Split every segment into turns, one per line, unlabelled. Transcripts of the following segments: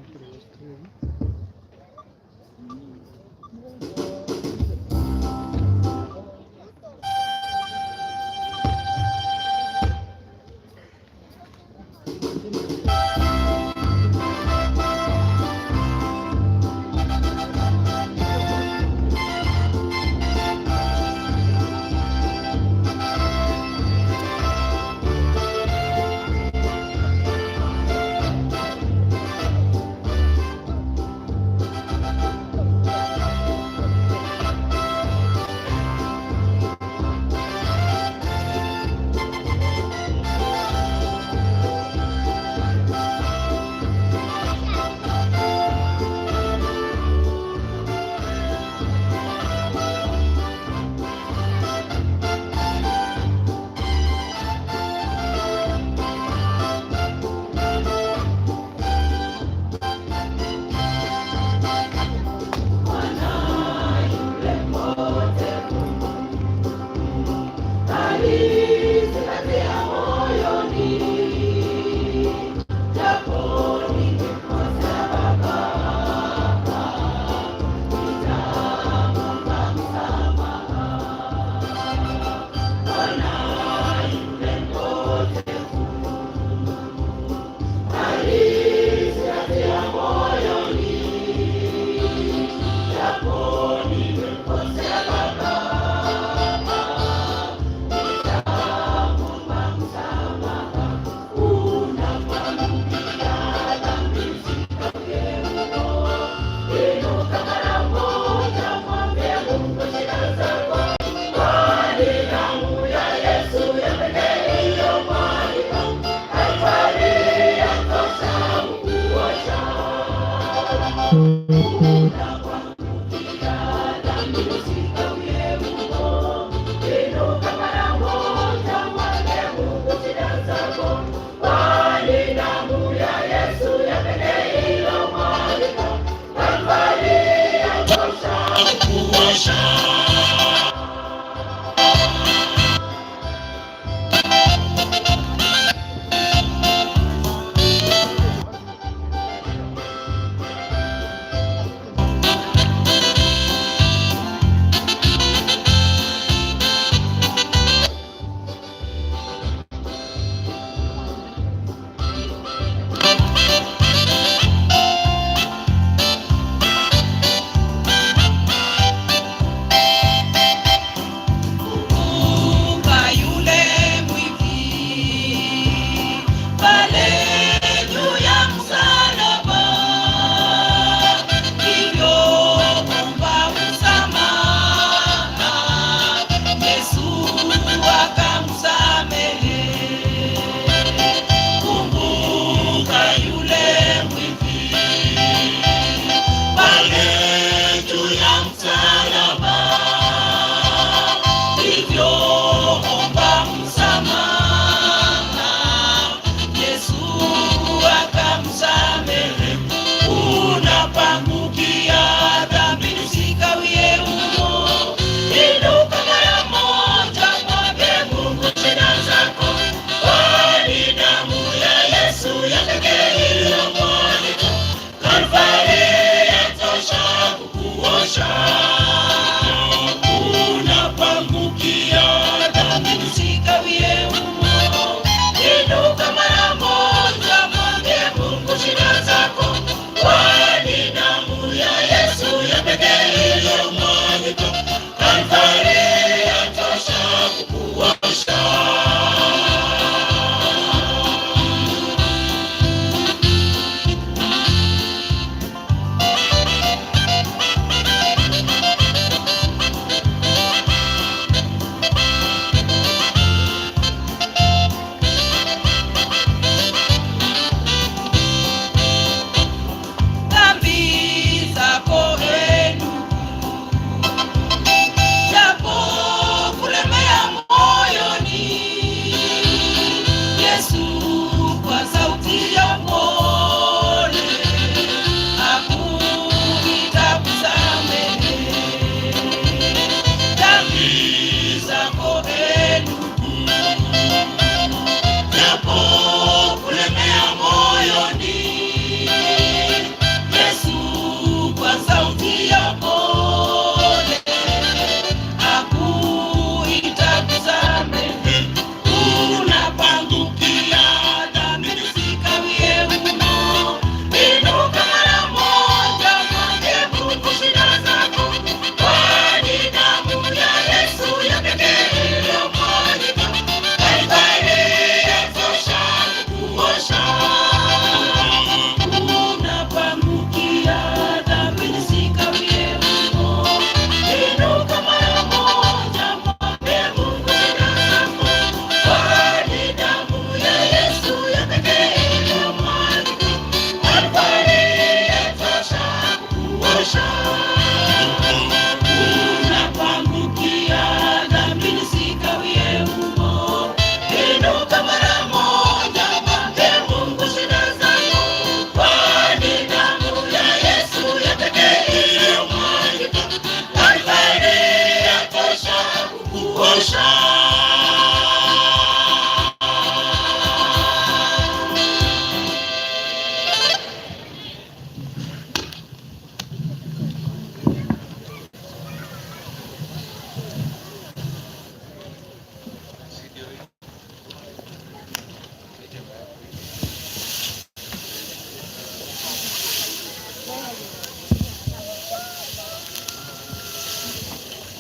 göstereyim.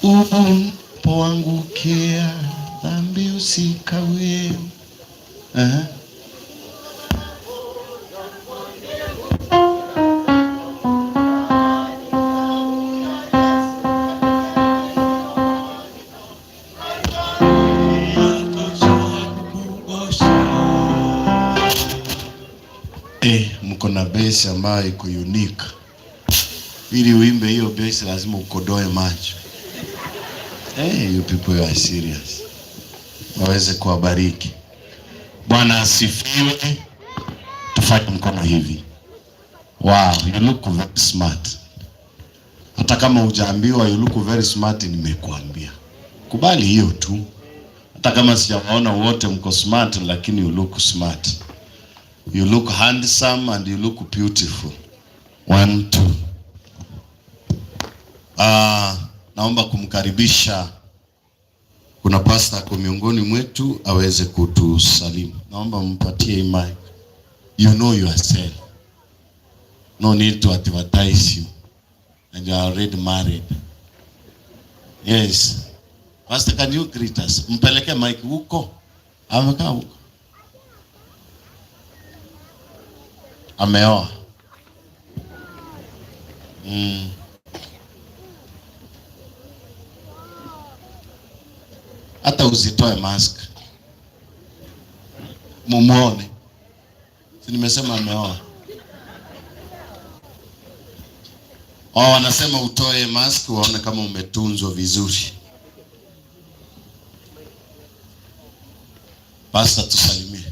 Unapoangukia dhambi usikawie. Uh-huh. Mko na bass ambayo iko unique. Ili uimbe hiyo bass lazima ukodoe macho. Hey, you people are serious. Waweze kuwabariki. Bwana asifiwe. Tufanye mkono hivi. Wow, you look very smart. Hata kama hujaambiwa you look very smart, nimekuambia. Kubali hiyo tu. Hata kama sijawaona wote mko smart, lakini you look smart. You look handsome and you look beautiful. 1 2. Naomba kumkaribisha, kuna pastor ako miongoni mwetu aweze kutusalimu. Naomba mpatie mic. You know yourself. No need to advertise you. And you are already married. Yes. Pastor, can you greet us? Mpeleke mic huko. Amekaa huko. Ameoa. Hata usitoe mask. Mumuone. Si nimesema ameoa. Oh, wanasema utoe mask waone kama umetunzwa vizuri. Pastor, tusalimie.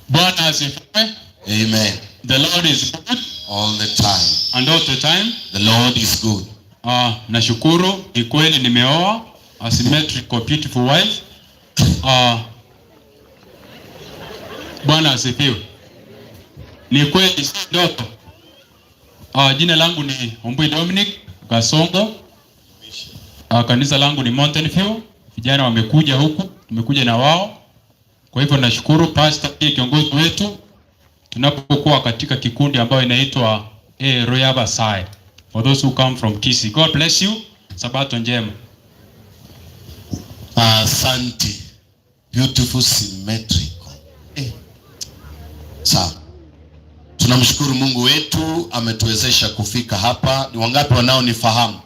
Bwana asifiwe.
Amen.
The Lord is good
All the time.
and all the time.
The Lord is good.
Nashukuru ni kweli nimeoa a symmetrical beautiful wife. Bwana asifiwe. Ni kweli si ndoto. Jina langu ni Ombui Dominic Kasongo. Kanisa langu ni Mountain View. Vijana wamekuja huku, tumekuja na wao. Kwa hivyo nashukuru pastor ndiye kiongozi wetu tunapokuwa katika kikundi ambayo inaitwa Royal Basai. For those who come from Kisii. God bless you. Sabato njema.
Asante. Beautiful symmetrical. Sawa. Tunamshukuru Mungu wetu ametuwezesha kufika hapa. Ni wangapi wanaonifahamu?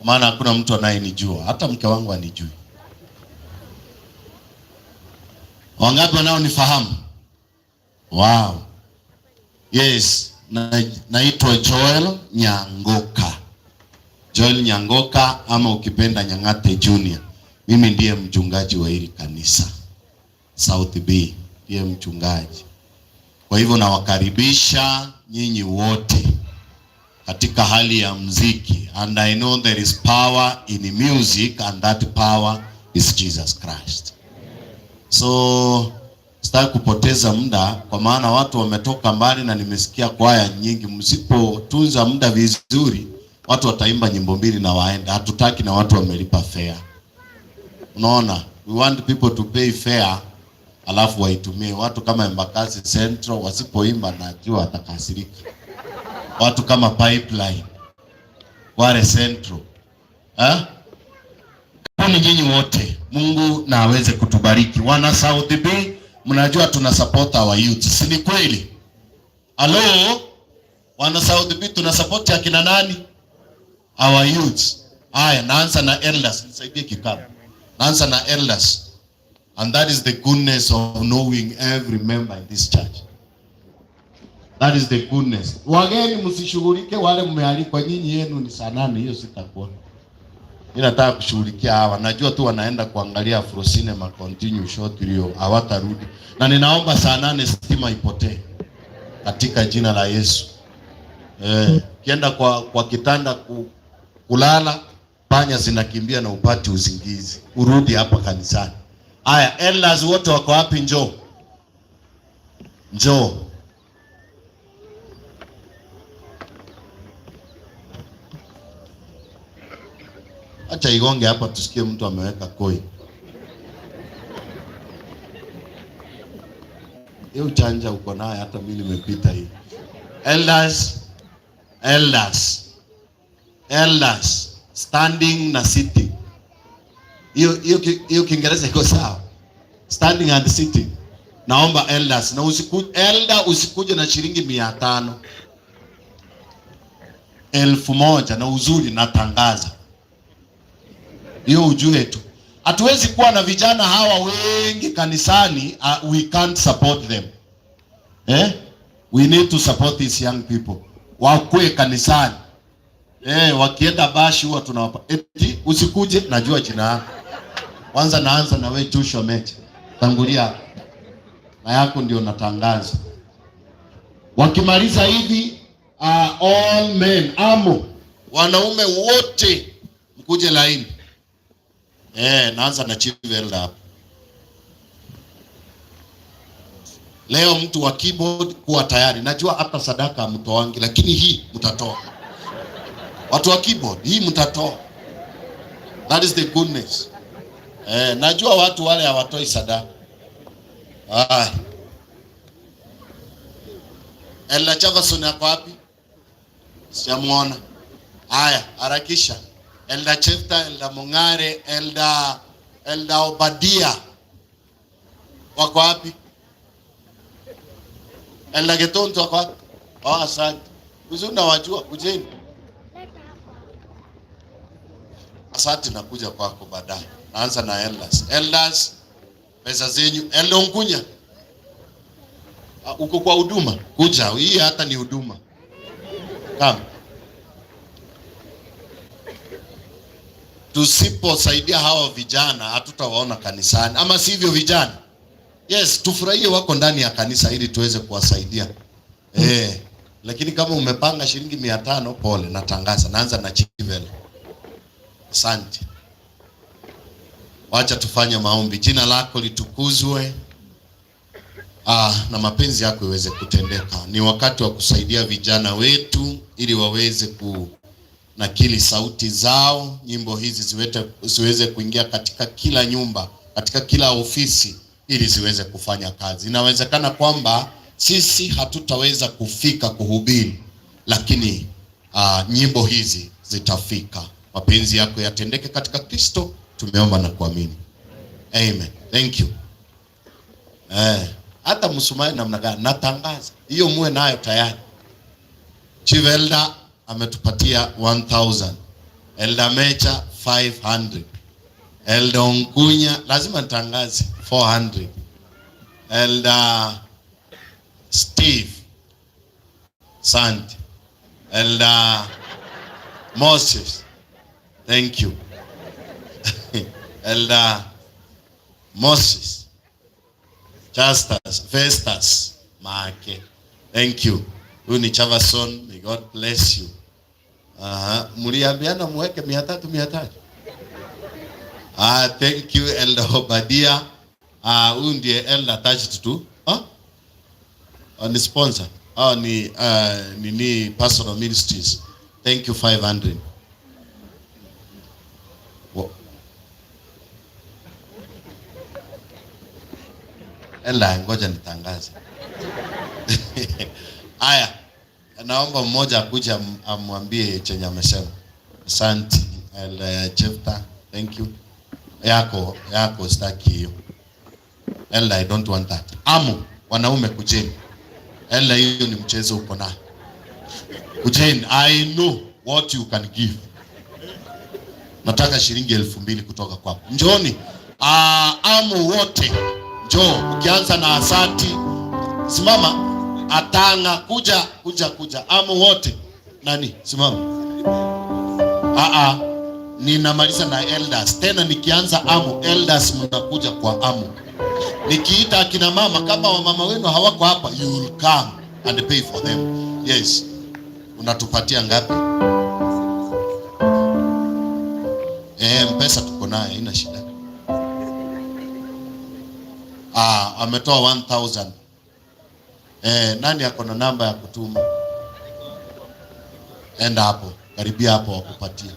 Maana hakuna mtu anayenijua, hata mke wangu anijui. Wangapi wanaonifahamu? Wow. Yes, naitwa Joel Nyangoka. Joel Nyangoka ama ukipenda Nyang'ate Junior. Mimi ndiye mchungaji wa hili kanisa. South B ndiye mchungaji. Kwa hivyo nawakaribisha nyinyi wote katika hali ya mziki. And I know there is power in music and that power is Jesus Christ. So sitaki kupoteza muda kwa maana watu wametoka mbali na nimesikia kwaya nyingi. Msipotunza muda vizuri watu wataimba nyimbo mbili na waende. Hatutaki na watu wamelipa fare. Unaona, we want people to pay fare alafu waitumie. Watu kama Embakasi Central wasipoimba najua watakasirika. Watu kama Pipeline, Kware Central. Karibuni nyinyi wote. Mungu na aweze kutubariki. Wana South B, mnajua tuna support our youth. Si ni kweli? Hello? Wana South B tuna support akina nani? Our youth. Haya, naanza na elders. Nisaidie kikapu. Naanza na elders. And that is the goodness of knowing every member in this church. That is the goodness. Wageni msishughulike, wale mmealikwa nyinyi yenu ni saa 8, hiyo sitakuwa. Mimi nataka kushughulikia hawa. Najua tu wanaenda kuangalia Afro Cinema continue short hiyo, hawatarudi. Na ninaomba saa 8 stima ipotee katika jina la Yesu. Kienda kwa kitanda kulala, panya zinakimbia na upati usingizi. Urudi hapa kanisani. Aya, elders wote wako wapi? Njoo. Njoo. Acha igonge hapa tusikie mtu ameweka koi. Hiyo ujanja uko nayo, hata mimi nimepita hii. Elders, elders, elders, standing na sitting. Hiyo Kiingereza iko sawa? Standing and sitting. Naomba elders na usiku, elder usikuje na shilingi 500. 1000 na uzuri natangaza. Hiyo ujue tu. Hatuwezi kuwa na vijana hawa wengi kanisani, we can't support them. Eh? We need to support these young people. Wakue kanisani. Wakienda bashi huwa tunawapa. Eti usikuje, najua jina lako. Kwanza naanza na wewe Joshua Mecha. Tangulia. Na yako ndio natangaza. Wakimaliza hivi, all men, amo. Wanaume wote mkuje laini. Naanza na chief elder hapa. Leo mtu wa keyboard kuwa tayari. Najua hata sadaka mtoangi, lakini hii mtatoa. Watu wa keyboard, hii mtatoa. That is the goodness. Najua watu wale hawatoi sadaka. Ai. Elder Chavason yako wapi? Sijamuona. Haya, harakisha. Elder Chefta, Elder Mongare, Elder Obadia. Wako wapi? Elder Getonto wako wapi? Oh, asante. Uzuri nawajua, kujeni. Asante, nakuja kwako baadaye. Naanza na elders. Elders, pesa zenyu. Elder Onkunya. Uko kwa huduma? Kuja, hii hata ni huduma. Come. Tusiposaidia hawa vijana hatutawaona kanisani, ama sivyo vijana? Yes, tufurahie wako ndani ya kanisa ili tuweze kuwasaidia. Lakini kama umepanga shilingi 500, pole, natangaza. Naanza na Chivel. Asante. Wacha tufanye maombi. Jina lako litukuzwe. Na mapenzi yako iweze kutendeka. Ni wakati wa kusaidia vijana wetu ili waweze kunakili sauti zao, nyimbo hizi ziweze kuingia katika kila nyumba, katika kila ofisi ili ziweze kufanya kazi. Inawezekana kwamba sisi hatutaweza kufika kuhubiri, lakini nyimbo hizi zitafika. Mapenzi yako yatendeke katika Kristo, tumeomba na kuamini. Amen. Thank you. Hata msumaye namna gani natangaza. Hiyo muwe nayo tayari. Chief Elder ametupatia 1000. Elder Mecha 500. Elder Onkunya lazima nitangaze 400. Elder Steve Sant. Elder Moses, thank you. Elder Moses Justus Festus Make, thank you. Huyu ni Chavason, may God bless you. Mliambiana muweke 300 300. Thank you Elder Obadia. Huyu ndiye Elder attached to. Huh? Ni sponsor. Ni nini personal ministries. Thank you 500. Elder, ngoja nitangaze. Haya, naomba mmoja akuje amwambie chenye amesema. Asante Elder Jefta, thank you. Yako sitaki hiyo. Elder, I don't want that. Amu, wanaume kujeni. Elder, hiyo ni mchezo uko nayo. Kujeni, I know what you can give. Nataka shilingi 2000 kutoka kwako. Njooni. Amu wote. Njoo, ukianza na Asati. Simama. Atanga, kuja, kuja, kuja. Amu wote. Nani? Simama. Ninamaliza na elders. Tena nikianza amu, elders mnakuja kwa amu. Nikiita akina mama, kama wamama wenu hawako hapa, you will come and pay for them. Yes. Unatupatia ngapi? Mpesa tuko nayo, haina shida. Ametoa 1000. Nani ako na namba ya kutuma? Enda hapo, karibia hapo wakupatie.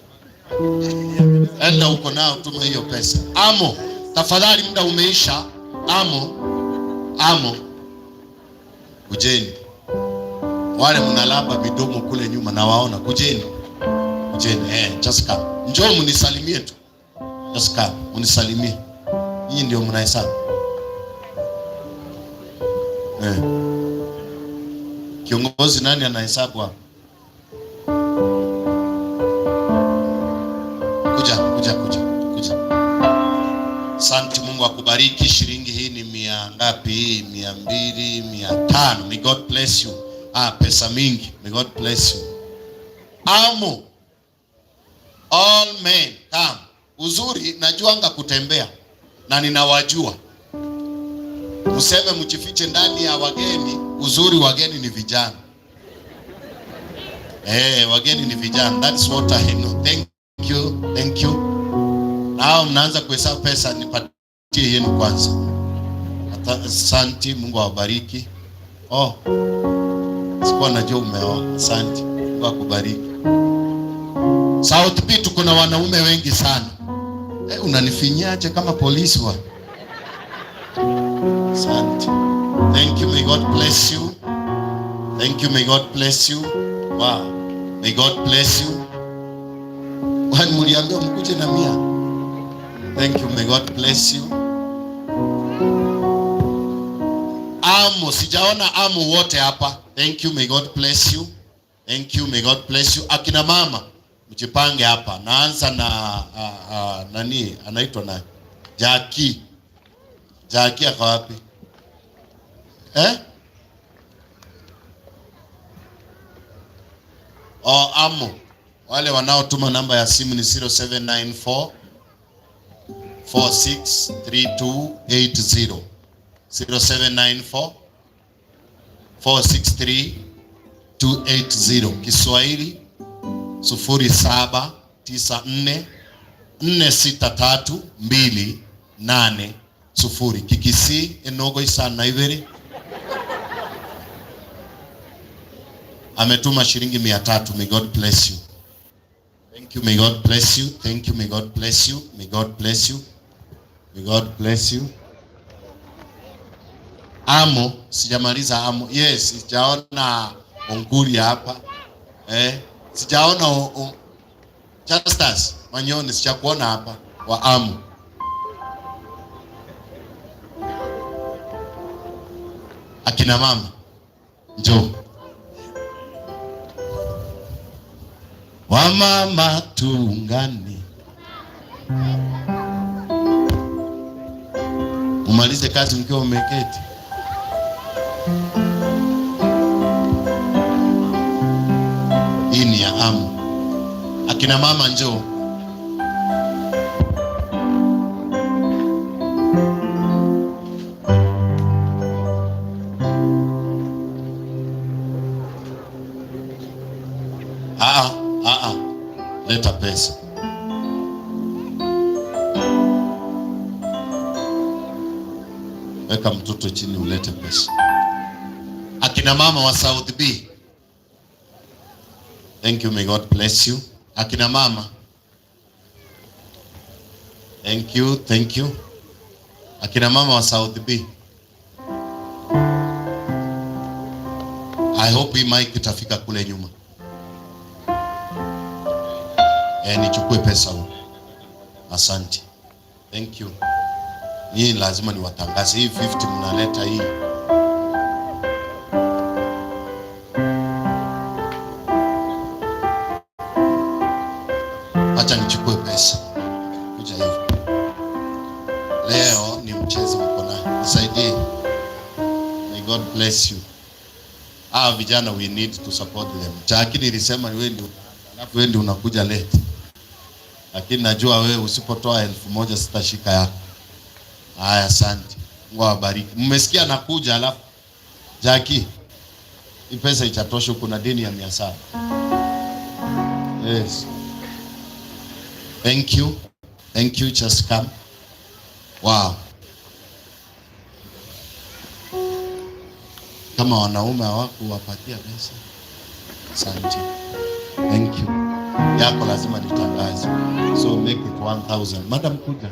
Enda uko nao, tuma hiyo pesa. Amo, tafadhali muda umeisha. Amo, amo. Kujeni. Wale mnalamba midomo kule nyuma nawaona, kujeni. Kujeni, just come. Njoo mnisalimie tu. Just come, mnisalimie. Nyinyi ndio mnahesabu. Kiongozi nani anahesabu hapa? Kuja, kuja, kuja, kuja. Asante, Mungu akubariki. Shilingi hii ni mia ngapi hii? 200, 500. May God bless you. Pesa mingi. May God bless you. Amo. All men come. Uzuri najuanga kutembea na ninawajua. Mseme mjifiche ndani ya wageni. Uzuri wageni ni vijana. Wageni ni vijana. That's what I know. Thank you. Thank you. Nao mnaanza kuhesabu pesa, nipatie yenu kwanza. Asante, Mungu awabariki. Oh. Sikuwa najua umeoa. Asante. Mungu akubariki. South B tuko na wanaume wengi sana. Unanifinyaje kama polisi wa? Asante. Thank you, may God bless you. Thank you, may God bless you. Wow. May God bless you. Kwani mliambiwa mkuje na 100? Thank you, may God bless you. Amo, sijaona amo wote hapa. Thank you, may God bless you. Thank you, may God bless you. Akina mama, mjipange hapa. Naanza na nani anaitwa nani? Jackie. Jackie ako wapi? Oh, amo. Wale wanaotuma namba ya simu ni 0794 463280. 0794 463 280. Kiswahili 0794 463 280. Kikisi enogo isana ibere. Ametuma shilingi 300. May God bless you. Thank you. May God bless you. Thank you. May God bless you. May God bless you. May God bless you. Amo, sijamaliza amo. Yes, sijaona Onguri hapa. Sijaona Justus Manyoni, sijakuona hapa wa amo. Akina mama, njoo. Wamama tuungane. Umalize kazi mkiwa umeketi. Hii ni ya amu. Akina mama njoo. Leta pesa. Weka mtoto chini ulete pesa. Akina mama wa South B. Thank you, may God bless you. Akina mama. Thank you, thank you. Akina mama wa South B. I hope hii mic itafika kule nyuma. Nichukue pesa huko. Asante. Thank you. Nyinyi lazima niwatangaze. Hii 50 mnaleta hii. Acha nichukue pesa. Kuja hivi. Leo ni mchezo mko nayo. Nisaidie. May God bless you. Vijana we need to support them. Lakini nilisema wewe ndio, alafu wewe ndio unakuja late. Lakini najua wewe usipotoa 1000 sitashika yako. Haya, asante. Mungu awabariki. Mmesikia nakuja, alafu Jackie, hii pesa itatosha, kuna deni ya 700. Yes. Thank you. Thank you, just come. Wow. Kama wanaume hawakuwapatia pesa. Asante. Thank you. Yako lazima nitangaze. So make it 1000. Madam kuja.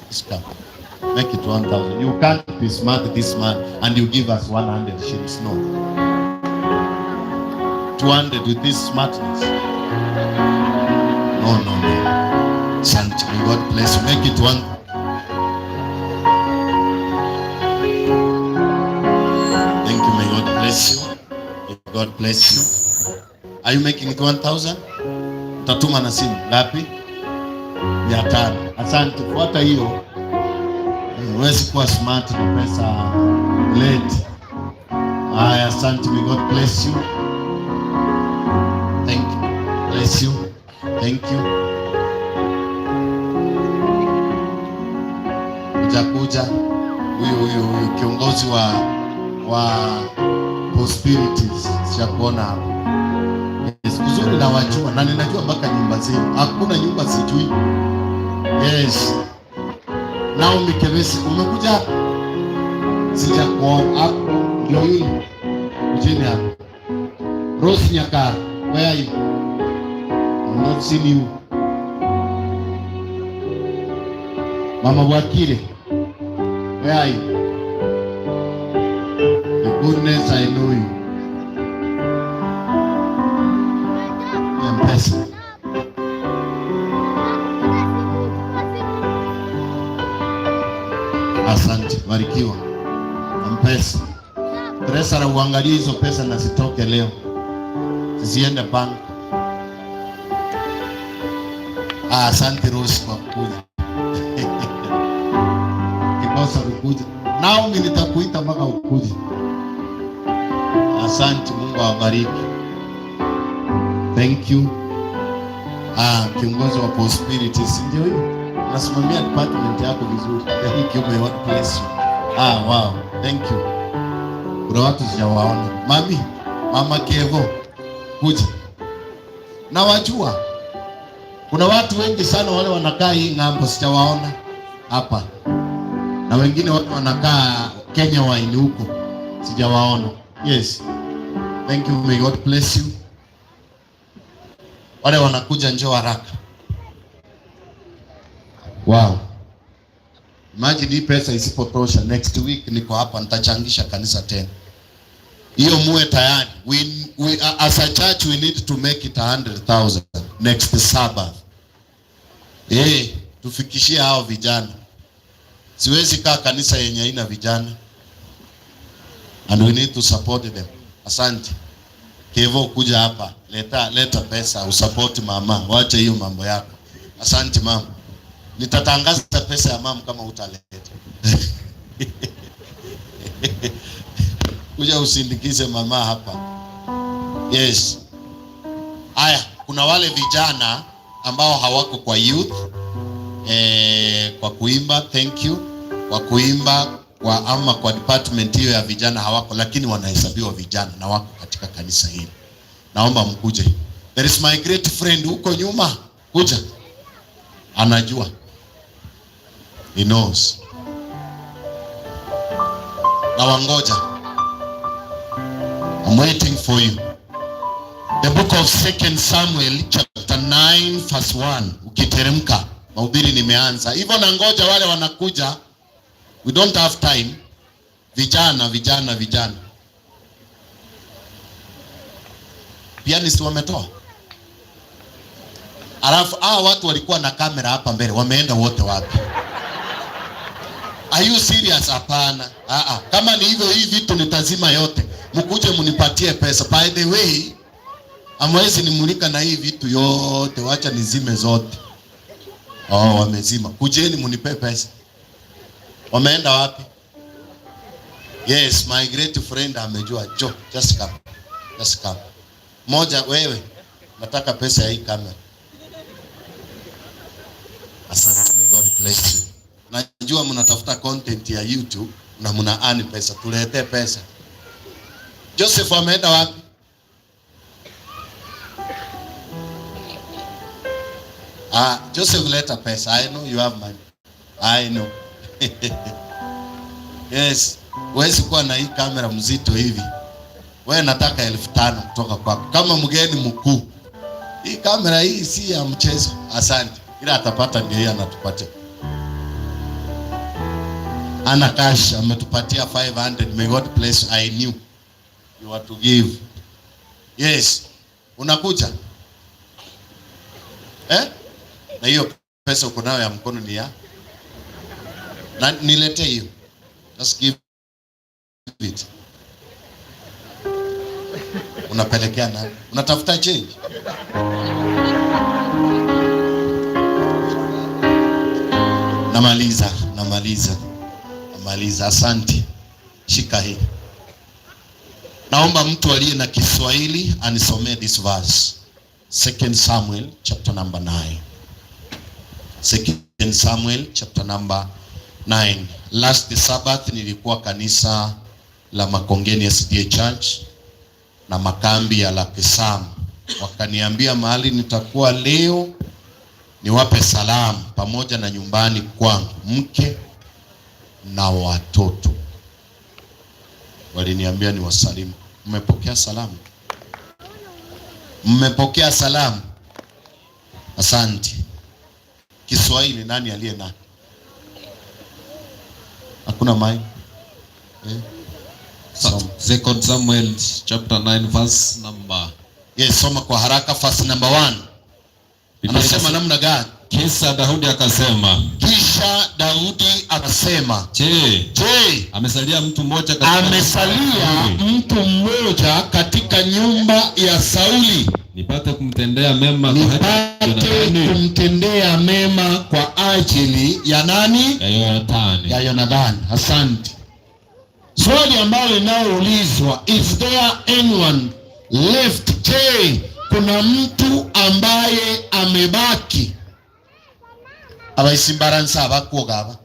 Just come. Make it 1,000. You can't be smart this man and you give us 100 shillings. No. 200 with this smartness. No, no, no. Asante. May God bless you. Make it one. Thank you. May God bless you. May God bless you. Are you making it 1,000? Utatuma na simu ngapi? 500. Asante. Fuata hiyo. Huwezi kuwa smart na pesa late. Haya, asante. May God bless you. Thank you. Bless you. Thank you. Kuja kuja. Huyu kiongozi wa Possibilities sijakuona hapo. Yes, uzuri nawajua na ninajua mpaka nyumba zenu. Hakuna nyumba sijui. Yes. Naomi Kevesi, umekuja hapa? Sijakuona hapo. Ndio yule. Mjini hapa. Rose Nyakara, where are you? I'm not seeing you. Mama Wakile, where are you? The goodness I know you. M-Pesa. Asante, barikiwa. M-Pesa. Treasurer, uangalie hizo pesa na zitoke leo. Zisiende bank. Ah, asante Rose kwa kukuja. Kikosa kukuja. Naomi nitakuita mpaka ukuje. Asante, Mungu awabariki. Thank you. Ah, kiongozi wa Possibilities ndio huyo. Unasimamia department yako vizuri. Thank you, may God bless you. Ah, wow. Thank you. Kuna watu sijawaona. Mami, Mama Kevo, kuja. Na wajua. Kuna watu wengi sana wale wanakaa hii ng'ambo sijawaona hapa. Na wengine watu wanakaa Kenya Wine huko. Sijawaona. Yes. Thank you, may God bless you. Wale wanakuja njoo haraka. Wow. Imagine hii pesa isipotosha, next week niko hapa nitachangisha kanisa tena. Hiyo muwe tayari. We as a church we need to make it 100,000 next Sabbath. Tufikishie hao vijana. Siwezi kaa kanisa yenye haina vijana. And we need to support them. Asante. Kevo, kuja hapa. Leta pesa usupport mama. Wacha hiyo mambo yako. Asante mama. Nitatangaza pesa ya mama kama utaleta. Kuja usindikize mama hapa. Yes. Aya, kuna wale vijana ambao hawako kwa youth, kwa kuimba, thank you. Kwa kuimba kwa ama kwa department hiyo ya vijana hawako, lakini wanahesabiwa vijana na wako katika kanisa hili. Naomba mkuje. There is my great friend huko nyuma. Kuja. Anajua. He knows. Na wangoja. I'm waiting for you. The book of 2 Samuel chapter 9 verse 1. Ukiteremka, mahubiri nimeanza. Hivyo na ngoja wale wanakuja. We don't have time. Vijana, vijana, vijana. Pianist wametoa. Alafu hao watu walikuwa na kamera hapa mbele, wameenda wote wapi? Are you serious? Hapana. Kama ni hivyo, hii vitu nitazima yote. Mkuje mnipatie pesa. By the way, hamwezi nimulika na hii vitu yote, wacha nizime zote. Oh, wamezima. Kujeni mnipe pesa. Wameenda wapi? Yes, my great friend amejua. Joe, just come. Just come. Moja, wewe, nataka pesa ya hii kamera. Asante, may God bless you. Najua mnatafuta content ya YouTube na mna earn pesa. Tuletee pesa. Joseph ameenda wapi? Joseph, leta pesa. I know you have money. I know. Yes, huwezi kuwa na hii kamera mzito hivi. Wewe nataka 5,000 kutoka kwako kama mgeni mkuu. Hii kamera hii si ya mchezo. Asante. Ila atapata ndio yeye anatupatia. Ana cash ametupatia 500. May God bless. I knew you are to give. Yes. Unakuja? Eh? Na hiyo pesa uko nayo ya mkono ni ya? Na nilete hiyo. Just give it. Unapelekea nani? Unatafuta change? Namaliza, namaliza. Namaliza. Asante. Shika hii. Naomba mtu aliye na Kiswahili anisomee this verse. 2 Samuel chapter number 9. 2 Samuel chapter number 9. Last Sabbath nilikuwa kanisa la Makongeni SDA Church na makambi ya Lakesam. Wakaniambia mahali nitakuwa leo niwape salamu pamoja na nyumbani kwangu, mke na watoto. Waliniambia niwasalimu. Mmepokea salamu? Mmepokea salamu? Asante. Kiswahili nani aliye na? Hakuna mic. Soma.
2 Samuel chapter 9 verse number.
Yes, soma kwa haraka verse number 1.
Biblia
Anasema
inasema,
namna gani?
Kisha Daudi akasema,
Kisha Daudi akasema,
je,
je,
amesalia mtu mmoja katika
amesalia mtu mmoja katika nyumba ya Sauli
nipate kumtendea mema kwa ajili ya
nipate
Yonathani?
kumtendea mema kwa ajili ya nani?
Ya Yonathani.
Ya Yonathani. Asante. Swali ambalo linaloulizwa, is there anyone left? Je, kuna mtu ambaye amebaki? Abaisimbaransa abakuoga aba.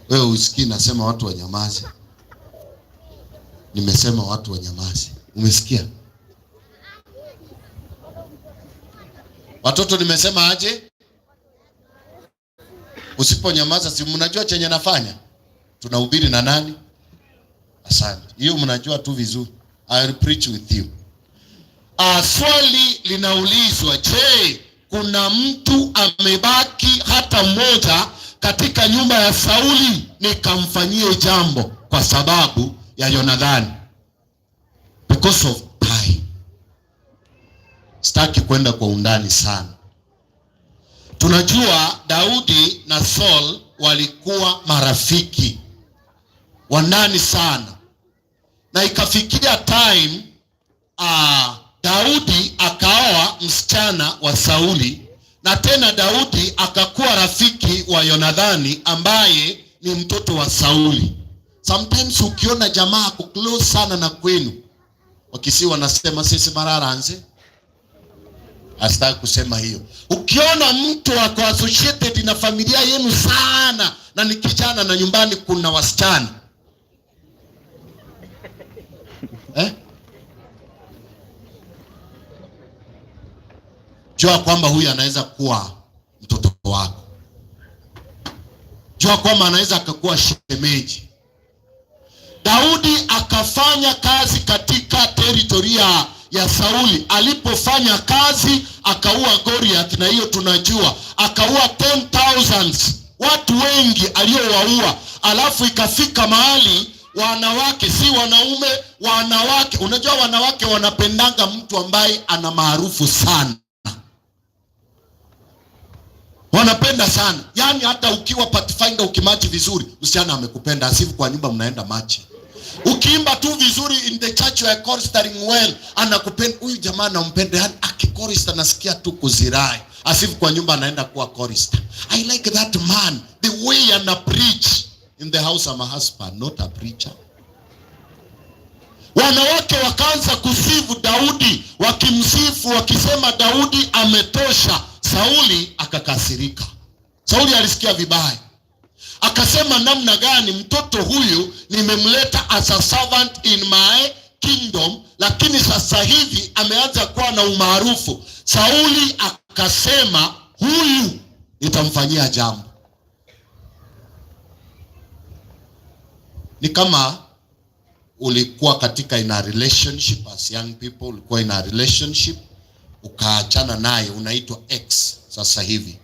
Wewe usikii nasema watu wanyamaze. Nimesema watu wanyamaze. Umesikia? Watoto nimesema aje? Usiponyamaza si mnajua chenye nafanya? Tunahubiri na nani? Asante. Hiyo mnajua tu vizuri. I will preach with you. Swali linaulizwa, je, kuna mtu amebaki hata mmoja katika nyumba ya Sauli nikamfanyie jambo kwa sababu ya Yonathani? Because of time. Sitaki kwenda kwa undani sana. Tunajua Daudi na Saul walikuwa marafiki wa ndani sana. Na ikafikia time Daudi akaoa msichana wa Sauli, na tena Daudi akakuwa rafiki wa Yonathani ambaye ni mtoto wa Sauli. Sometimes ukiona jamaa ako close sana na kwenu, Wakisii wanasema sisi mararanze. Asitaki kusema hiyo. Ukiona mtu ako associated na familia yenu sana na ni kijana na nyumbani kuna wasichana. Jua kwamba huyu anaweza kuwa mtoto wako. Jua kwamba anaweza akakuwa shemeji. Daudi akafanya kazi katika teritoria ya Sauli. Alipofanya kazi akaua Goliath, na hiyo tunajua. Akaua 10,000 watu wengi aliowaua. Alafu ikafika mahali wanawake, si wanaume, wanawake. Unajua wanawake wanapendanga mtu ambaye ana maarufu sana. Wanapenda sana. Yaani hata ukiwa pathfinder ukimachi vizuri, msichana amekupenda, asifu kwa nyumba mnaenda machi. Ukiimba tu vizuri in the church you are choristering well, anakupenda. Huyu jamaa anampenda, yaani akichorister anasikia tu kuzirai. Asifu kwa nyumba anaenda kuwa chorister. I like that man, the way ana preach. In the house I'm a husband, not a preacher. Wanawake wakaanza kusifu Daudi, wakimsifu wakisema Daudi ametosha. Sauli akakasirika. Sauli alisikia vibaya. Akasema namna gani mtoto huyu nimemleta as a servant in my kingdom, lakini sasa hivi ameanza kuwa na umaarufu. Sauli akasema huyu nitamfanyia jambo. Ni kama ulikuwa katika in a relationship as young people, ulikuwa in a relationship ukaachana naye, unaitwa ex sasa hivi,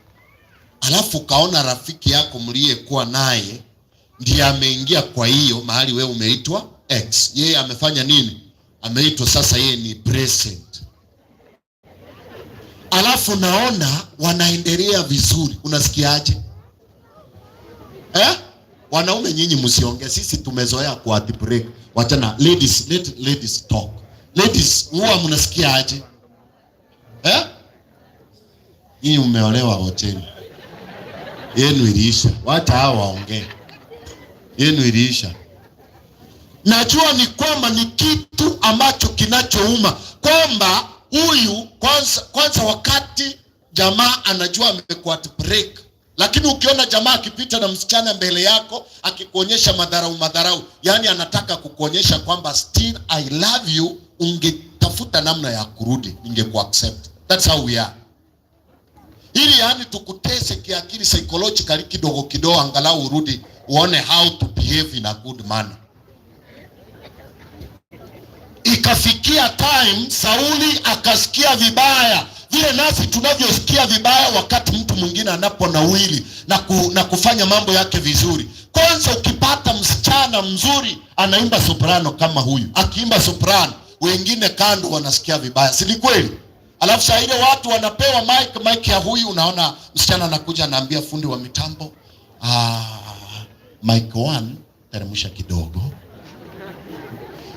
alafu ukaona rafiki yako mliyekuwa naye ndiye ameingia kwa hiyo mahali wewe umeitwa ex. Yeye amefanya nini? Ameitwa sasa, yeye ni present. Alafu naona wanaendelea vizuri, unasikiaje eh? Wanaume nyinyi msiongee, sisi tumezoea ku break. Wachana ladies, let ladies talk. Ladies, huwa mnasikia aje eh? Nyinyi mmeolewa wote, yenu iliisha, wacha hao waongee, yenu iliisha. Najua ni kwamba ni kitu ambacho kinachouma kwamba huyu kwanza, wakati jamaa anajua amekuwa break, lakini ukiona jamaa akipita na msichana mbele yako akikuonyesha madharau madharau, yani anataka kukuonyesha kwamba still I love you, ungetafuta namna ya kurudi, ningekuaccept. That's how we are. Ili yani tukutese kiakili psychologically kidogo kidogo, angalau urudi uone how to behave in a good manner. Ikafikia time Sauli akasikia vibaya vile nasi tunavyosikia vibaya wakati mtu mwingine anaponawili na kufanya mambo yake vizuri. Kwanza ukipata msichana mzuri anaimba soprano kama huyu, akiimba soprano wengine kando wanasikia vibaya, si ni kweli? Alafu saa ile watu wanapewa mic, mic ya huyu, unaona msichana anakuja anaambia fundi wa mitambo, ah, mic one teremsha kidogo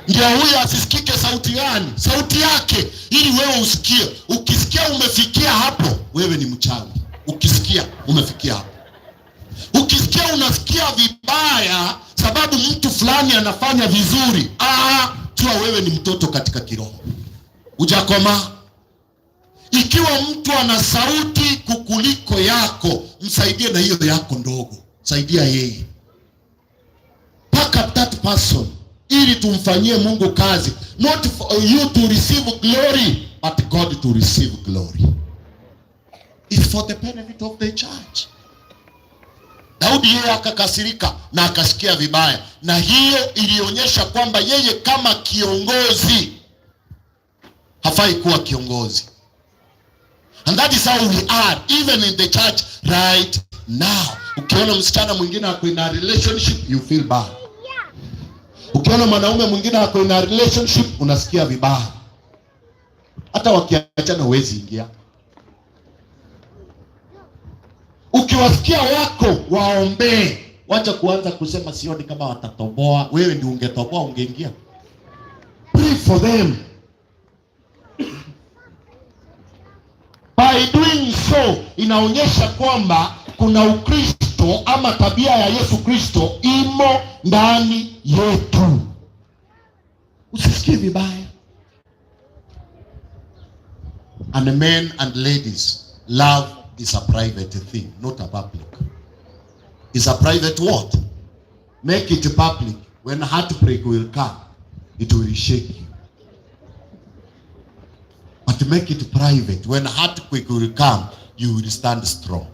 ndio huyo asisikike sauti gani? Sauti yake, ili wewe usikie. Ukisikia umefikia hapo, wewe ni mchawi. Ukisikia umefikia hapo, ukisikia unasikia vibaya sababu mtu fulani anafanya vizuri, ah, jua wewe ni mtoto katika kiroho, hujakomaa. Ikiwa mtu ana sauti kukuliko yako, msaidie na hiyo yako ndogo, saidia yeye, pack up that person ili tumfanyie Mungu kazi, not for you to receive glory but God to receive glory. It's for the benefit of the church. Daudi yeye akakasirika na akasikia vibaya, na hiyo ilionyesha kwamba yeye kama kiongozi hafai kuwa kiongozi. And that is how we are even in the church right now. Ukiona msichana mwingine ako in a relationship you feel bad. Ukiona mwanaume mwingine ako in a relationship unasikia vibaya. Hata wakiachana huwezi ingia. Ukiwasikia wako waombee, wacha kuanza kusema sioni kama watatoboa. Wewe ndio ungetoboa, ungeingia. Pray for them. By doing so inaonyesha kwamba kuna Ukristo ama tabia ya Yesu Kristo imo ndani yetu. Usisikie vibaya. And men and ladies, love is a private thing, not a public. It's a private what? Make it public. When heartbreak will come, it will shake you. But make it private. When heartbreak will come, you will stand strong.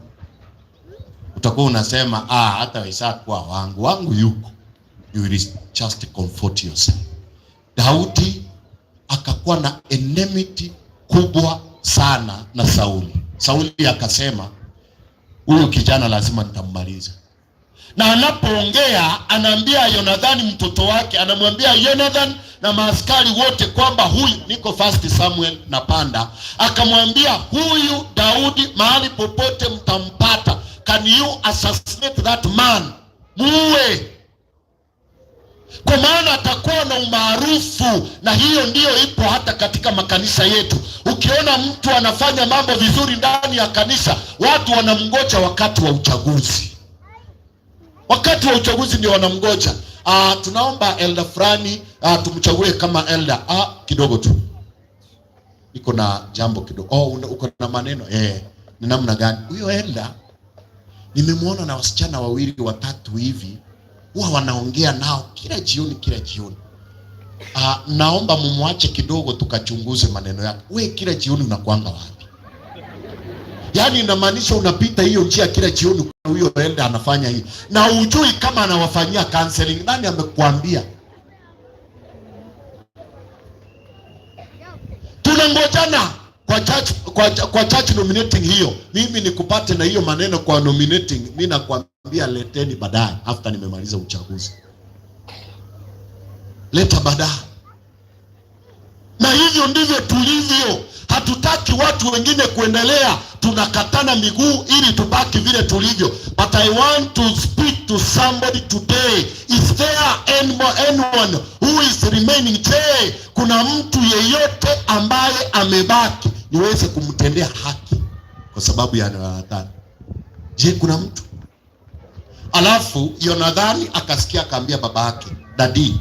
Utakuwa unasema ah, hata ishakuwa wangu wangu yuko. You will just comfort yourself. Daudi akakuwa na enmity kubwa sana na Sauli. Sauli akasema huyu kijana lazima nitammaliza. Na anapoongea anaambia Yonathani mtoto wake, anamwambia Yonathan na maaskari wote kwamba huyu, niko First Samuel na panda, akamwambia huyu Daudi mahali popote mtampata, can you assassinate that man, muue, kwa maana atakuwa na umaarufu. Na hiyo ndiyo ipo hata katika makanisa yetu. Ukiona mtu anafanya mambo vizuri ndani ya kanisa, watu wanamngoja wakati wa uchaguzi. Wakati wa uchaguzi ndio wanamgoja. Tunaomba elder fulani tumchague kama elder. Kidogo tu niko na jambo kidogo. Oh, uko na maneno ni namna gani huyo elder? Nimemwona na wasichana wawili watatu hivi huwa wanaongea nao kila jioni, kila jioni. Naomba mumwache kidogo tukachunguze maneno yake. We kila jioni unakuanga wapi? Yaani inamaanisha unapita hiyo njia kila jioni, huyo elder anafanya hii na ujui kama anawafanyia counseling. Nani amekuambia? Tunangojana kwa church, kwa church nominating hiyo. Mimi nikupate na hiyo maneno kwa nominating, mimi nakwambia leteni baadaye after nimemaliza uchaguzi. Leta baadaye. Na hivyo ndivyo tulivyo. Hatutaki watu wengine kuendelea, tunakatana miguu ili tubaki vile tulivyo. But I want to speak to somebody today. Is there anyone who is remaining? Je, kuna mtu yeyote ambaye amebaki niweze kumtendea haki kwa sababu ya Yonathani? Je, kuna mtu? Alafu Yonathani akasikia, akaambia babake, daddy,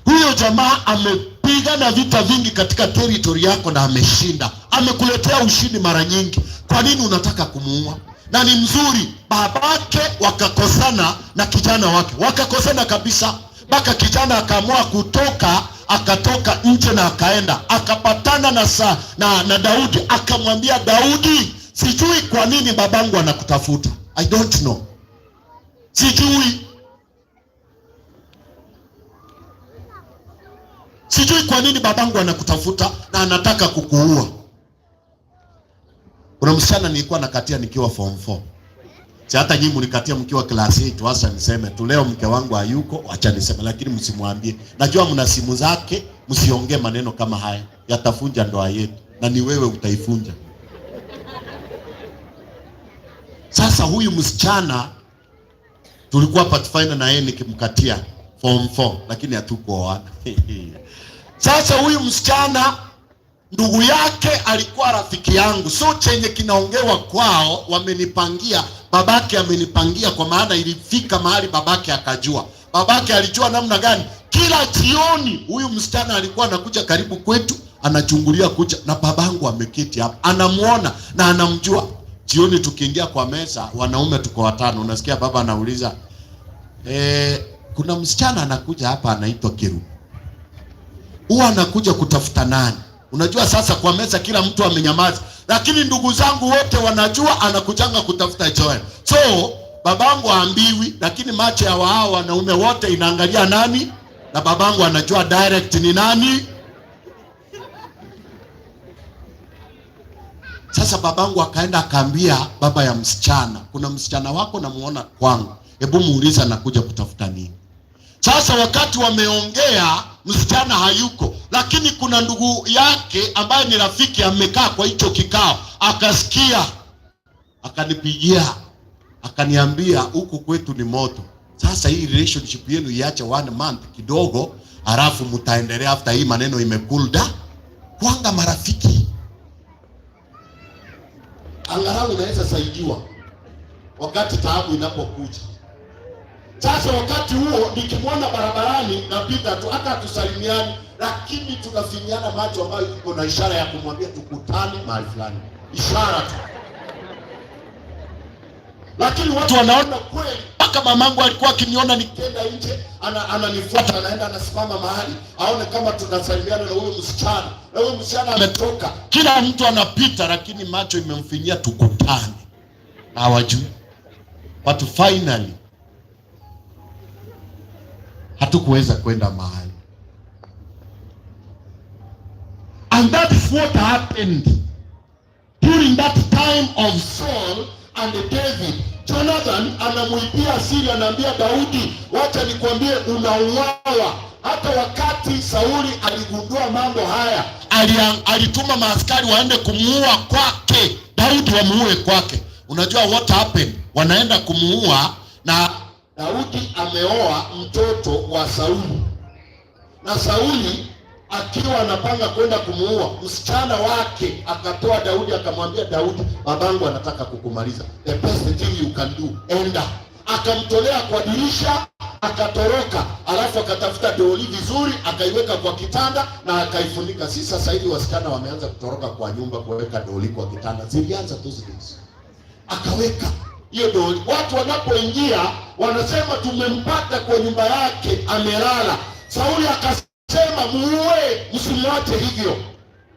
huyo jamaa amepigana vita vingi katika territory yako na ameshinda, amekuletea ushindi mara nyingi. Kwa nini unataka kumuua? Na ni mzuri. Babake wakakosana na kijana wake, wakakosana kabisa, mpaka kijana akaamua kutoka, akatoka nje na akaenda akapatana na Daudi, akamwambia Daudi, sijui kwa nini babangu anakutafuta. I don't know, sijui Sijui kwa nini babangu anakutafuta na anataka kukuua. Kuna msichana nilikuwa nakatia nikiwa form 4. Si hata nyinyi mlikatia mkiwa class 8, acha niseme tu leo mke wangu hayuko, acha niseme, lakini msimwambie. Najua mna simu zake, msiongee maneno kama haya. Yatafunja ndoa yetu na ni wewe utaifunja. Sasa huyu msichana tulikuwa pathfinder na yeye nikimkatia form 4, lakini hatukuoana. Sasa huyu msichana ndugu yake alikuwa rafiki yangu, so chenye kinaongewa kwao wamenipangia, babake amenipangia, kwa maana ilifika mahali babake akajua. Babake alijua namna gani? Kila jioni huyu msichana alikuwa anakuja karibu kwetu, anachungulia kucha, na babangu ameketi hapa, anamuona na anamjua. Jioni tukiingia kwa meza, wanaume tuko watano, unasikia baba anauliza, kuna msichana anakuja hapa anaitwa Kiru, huwa anakuja kutafuta nani? Unajua sasa kwa meza kila mtu amenyamaza, lakini ndugu zangu wote wanajua anakujanga kutafuta Joel. So babangu haambiwi, lakini macho ya wao wanaume wote inaangalia nani, na babangu anajua direct ni nani. Sasa babangu akaenda akaambia baba ya msichana, kuna msichana wako namuona kwangu, hebu muulize anakuja kutafuta nini. Sasa wakati wameongea, msichana hayuko, lakini kuna ndugu yake ambaye ni rafiki amekaa kwa hicho kikao, akasikia, akanipigia, akaniambia huku kwetu ni moto. Sasa hii relationship yenu iache 1 month kidogo, halafu mtaendelea after hii maneno imecool down. Kwanga marafiki, angalau unaweza saidiwa wakati taabu inapokuja. Sasa wakati huo nikimwona barabarani napita tu, hata hatusalimiani, lakini tunafinyana macho ambayo iko na ishara ya kumwambia tukutane mahali fulani, ishara tu. Lakini watu wanaona kweli. Mpaka mamangu alikuwa akiniona nikienda nje, ananifuata, anaenda anasimama mahali aone kama tunasalimiana na huyo msichana, na huyo msichana ametoka. Kila mtu anapita, lakini macho imemfinyia tukutane, hawajui. But finally hatukuweza kwenda mahali. And that is what happened during that time of Saul and David. Jonathan anamuibia siri, anaambia Daudi, wacha nikwambie unauawa. Hata wakati Sauli aligundua mambo haya, alituma maaskari waende kumuua kwake, Daudi wamuue kwake. Unajua what happened? Wanaenda kumuua na Daudi ameoa mtoto wa Sauli. Na Sauli akiwa anapanga kwenda kumuua, msichana wake akatoa Daudi akamwambia Daudi, babangu anataka kukumaliza. The best thing you can do, enda. Akamtolea kwa dirisha, akatoroka. Alafu akatafuta doli vizuri, akaiweka kwa kitanda na akaifunika. Si sasa hivi wasichana wameanza kutoroka kwa nyumba kuweka doli kwa kitanda. Zilianza tu zile. Akaweka hiyo doli. Watu wanapoingia wanasema tumempata kwa nyumba yake amelala. Sauli akasema muue, msimwache hivyo.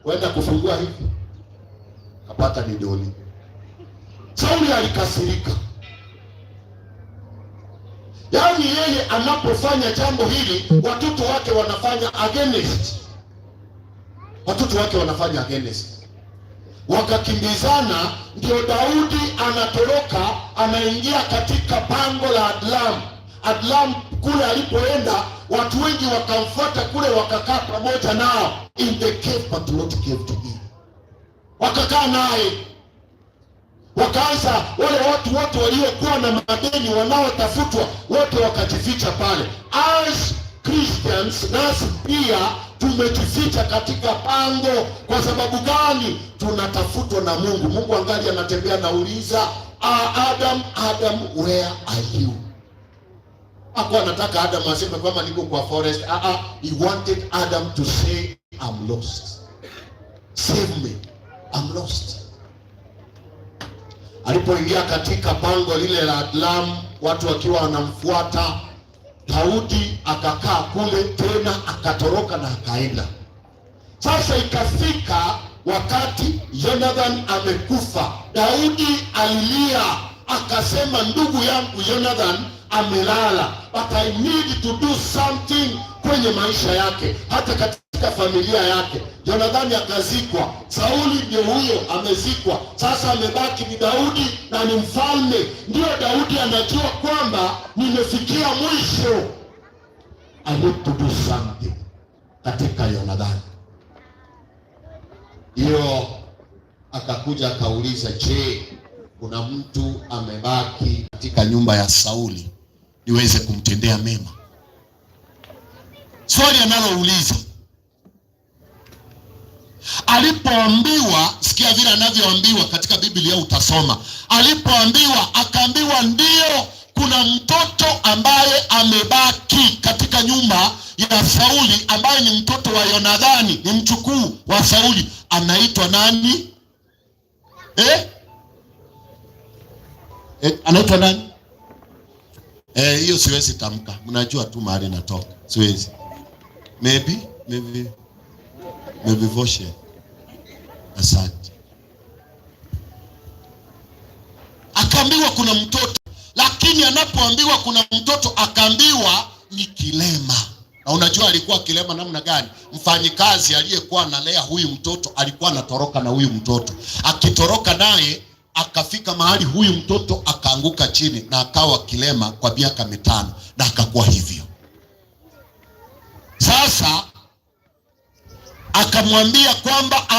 Kwenda kufungua hivi, kapata ni doli. Sauli alikasirika. Yaani yeye anapofanya jambo hili, watoto wake wanafanya against. Watoto wake wanafanya against. Wakakimbizana, ndio Daudi anatoroka, anaingia katika pango la Adlam. Adlam kule alipoenda, watu wengi wakamfuata kule, wakakaa pamoja nao in the cave, but not cave to be. Wakakaa naye, wakaanza wale watu wote waliokuwa na madeni wanaotafutwa wote wakajificha pale. As Christians, nasi pia tumejificha katika pango. Kwa sababu gani? Tunatafutwa na Mungu. Mungu angali anatembea, nauliza, "Adam, Adam, where are you?" Hakuwa anataka Adam aseme kwamba niko kwa forest. He wanted Adam to say, "I'm lost. Save me. I'm lost." Alipoingia katika pango lile la Adlam, watu wakiwa wanamfuata, Daudi akakaa kule tena, akatoroka na akaenda. Sasa ikafika wakati Jonathan amekufa, Daudi alilia akasema, "Ndugu yangu Jonathan amelala, but I need to do something kwenye maisha yake, hata katika familia yake." Jonathan akazikwa, Sauli ndio huyo amezikwa. Sasa amebaki ni Daudi na ni mfalme. Ndio Daudi anajua kwamba nimefikia mwisho, I need to do something katika Jonathan. Hiyo akakuja akauliza, "Je, kuna mtu amebaki katika nyumba ya Sauli niweze kumtendea mema?" Swali analouliza alipoambiwa, sikia vile anavyoambiwa katika Biblia utasoma. Alipoambiwa akaambiwa ndio, kuna mtoto ambaye amebaki katika nyumba ya Sauli ambaye ni mtoto wa Yonathani, ni mjukuu wa Sauli, anaitwa nani? Eh? Anaitwa nani? Hiyo siwezi tamka, mnajua tu mahali natoka, siwezi. Maybe Voshe. Asante. Akaambiwa kuna mtoto, lakini anapoambiwa kuna mtoto akaambiwa ni kilema. Na unajua alikuwa kilema namna gani? Mfanyikazi aliyekuwa analea huyu mtoto alikuwa anatoroka na huyu mtoto, akitoroka naye akafika mahali huyu mtoto akaanguka chini na akawa kilema kwa miaka 5 na akakuwa hivyo. Sasa akamwambia kwamba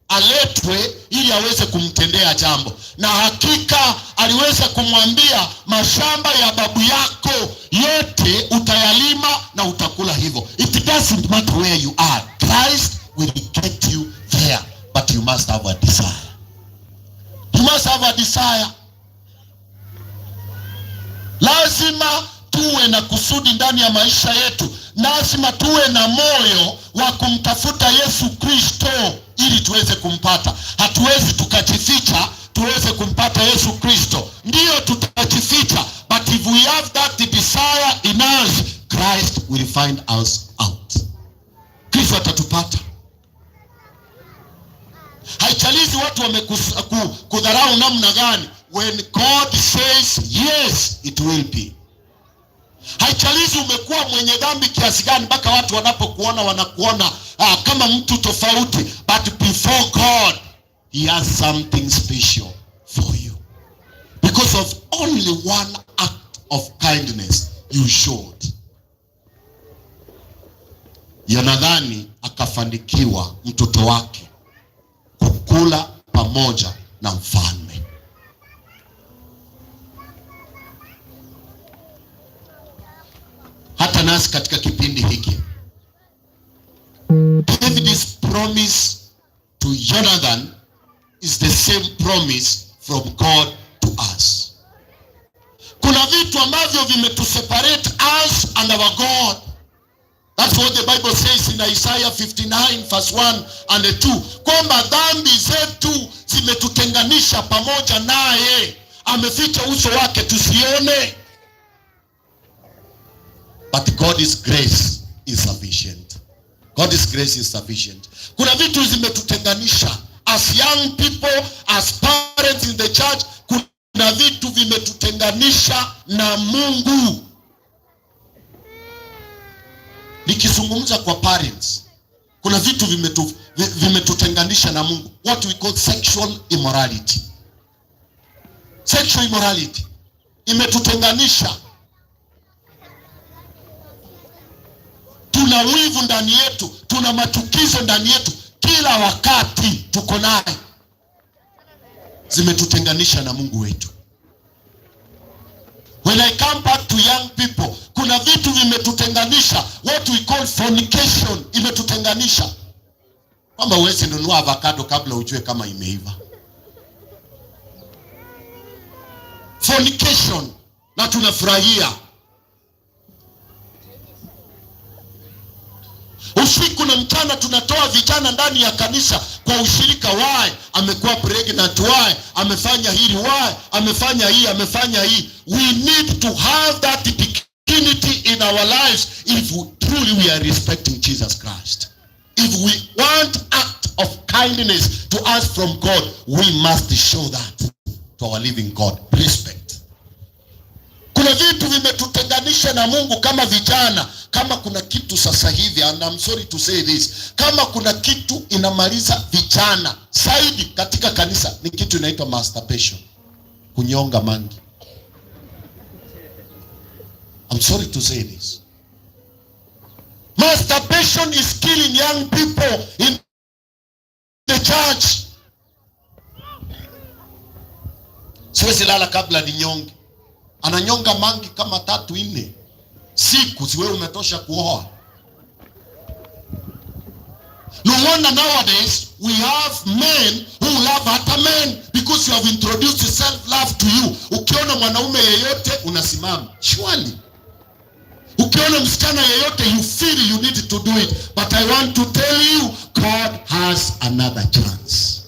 aletwe ili aweze kumtendea jambo, na hakika aliweza kumwambia, "Mashamba ya babu yako yote utayalima na utakula hivyo." It doesn't matter where you are, Christ will get you there, but you must have a desire. You must have a desire. Lazima tuwe na kusudi ndani ya maisha yetu. Lazima tuwe na moyo wa kumtafuta Yesu Kristo ili tuweze kumpata. Hatuwezi tukajificha tuweze kumpata Yesu Kristo. Ndiyo tutajificha, but if we have that desire in us, Christ will find us out. Kristo atatupata. Haijalishi watu wamekudharau namna gani, when God says yes, it will be. Haijalishi umekuwa mwenye dhambi kiasi gani, mpaka watu wanapokuona wanakuona kama mtu tofauti, but before God he has something special for you because of only one act of kindness you showed. Yonathani akafanikiwa mtoto wake kukula pamoja na mfalme. Hata nasi katika kipindi hiki, David's promise to Jonathan is the same promise from God to us. Kuna vitu ambavyo vimetuseparate us and our God. That's what the Bible says in Isaiah 59 verse 1 and 2, kwamba dhambi zetu zimetutenganisha pamoja naye, ameficha uso wake tusione. But God's grace is sufficient. God's grace is sufficient. Kuna vitu zimetutenganisha As young people, as parents in the church, kuna vitu vimetutenganisha na Mungu. Nikizungumza kwa parents, kuna vitu vimetutenganisha na Mungu. What we call sexual immorality. Sexual immorality imetutenganisha. Tuna wivu ndani yetu, tuna machukizo ndani yetu, kila wakati tuko naye. Zimetutenganisha na Mungu wetu. When I come back to young people, kuna vitu vimetutenganisha, what we call fornication imetutenganisha. Kwamba huwezi nunua avocado kabla ujue kama imeiva. Fornication, na tunafurahia. Usiku na mchana tunatoa vijana ndani ya kanisa kwa ushirika. Why? Amekuwa pregnant. Why? Amefanya hili. Why? Amefanya hii, amefanya hii. We need to have that dignity in our lives if truly we are respecting Jesus Christ. If we want act of kindness to us from God, we must show that to our living God. Respect. Kuna vitu vimetutenganisha na Mungu kama vijana. Kama kuna kitu sasa hivi, and I'm sorry to say this, kama kuna kitu inamaliza vijana zaidi katika kanisa ni kitu inaitwa masturbation, kunyonga mangi. I'm sorry to say this. Masturbation is killing young people in the church. Siwezi lala kabla ninyonge. Ananyonga mangi kama 3-4 siku, si wewe umetosha kuoa. No wonder nowadays we have men who love other men because you have introduced self-love to you. Ukiona mwanaume yeyote unasimama. Surely. Ukiona msichana yeyote you feel you need to do it. But I want to tell you, God has another chance.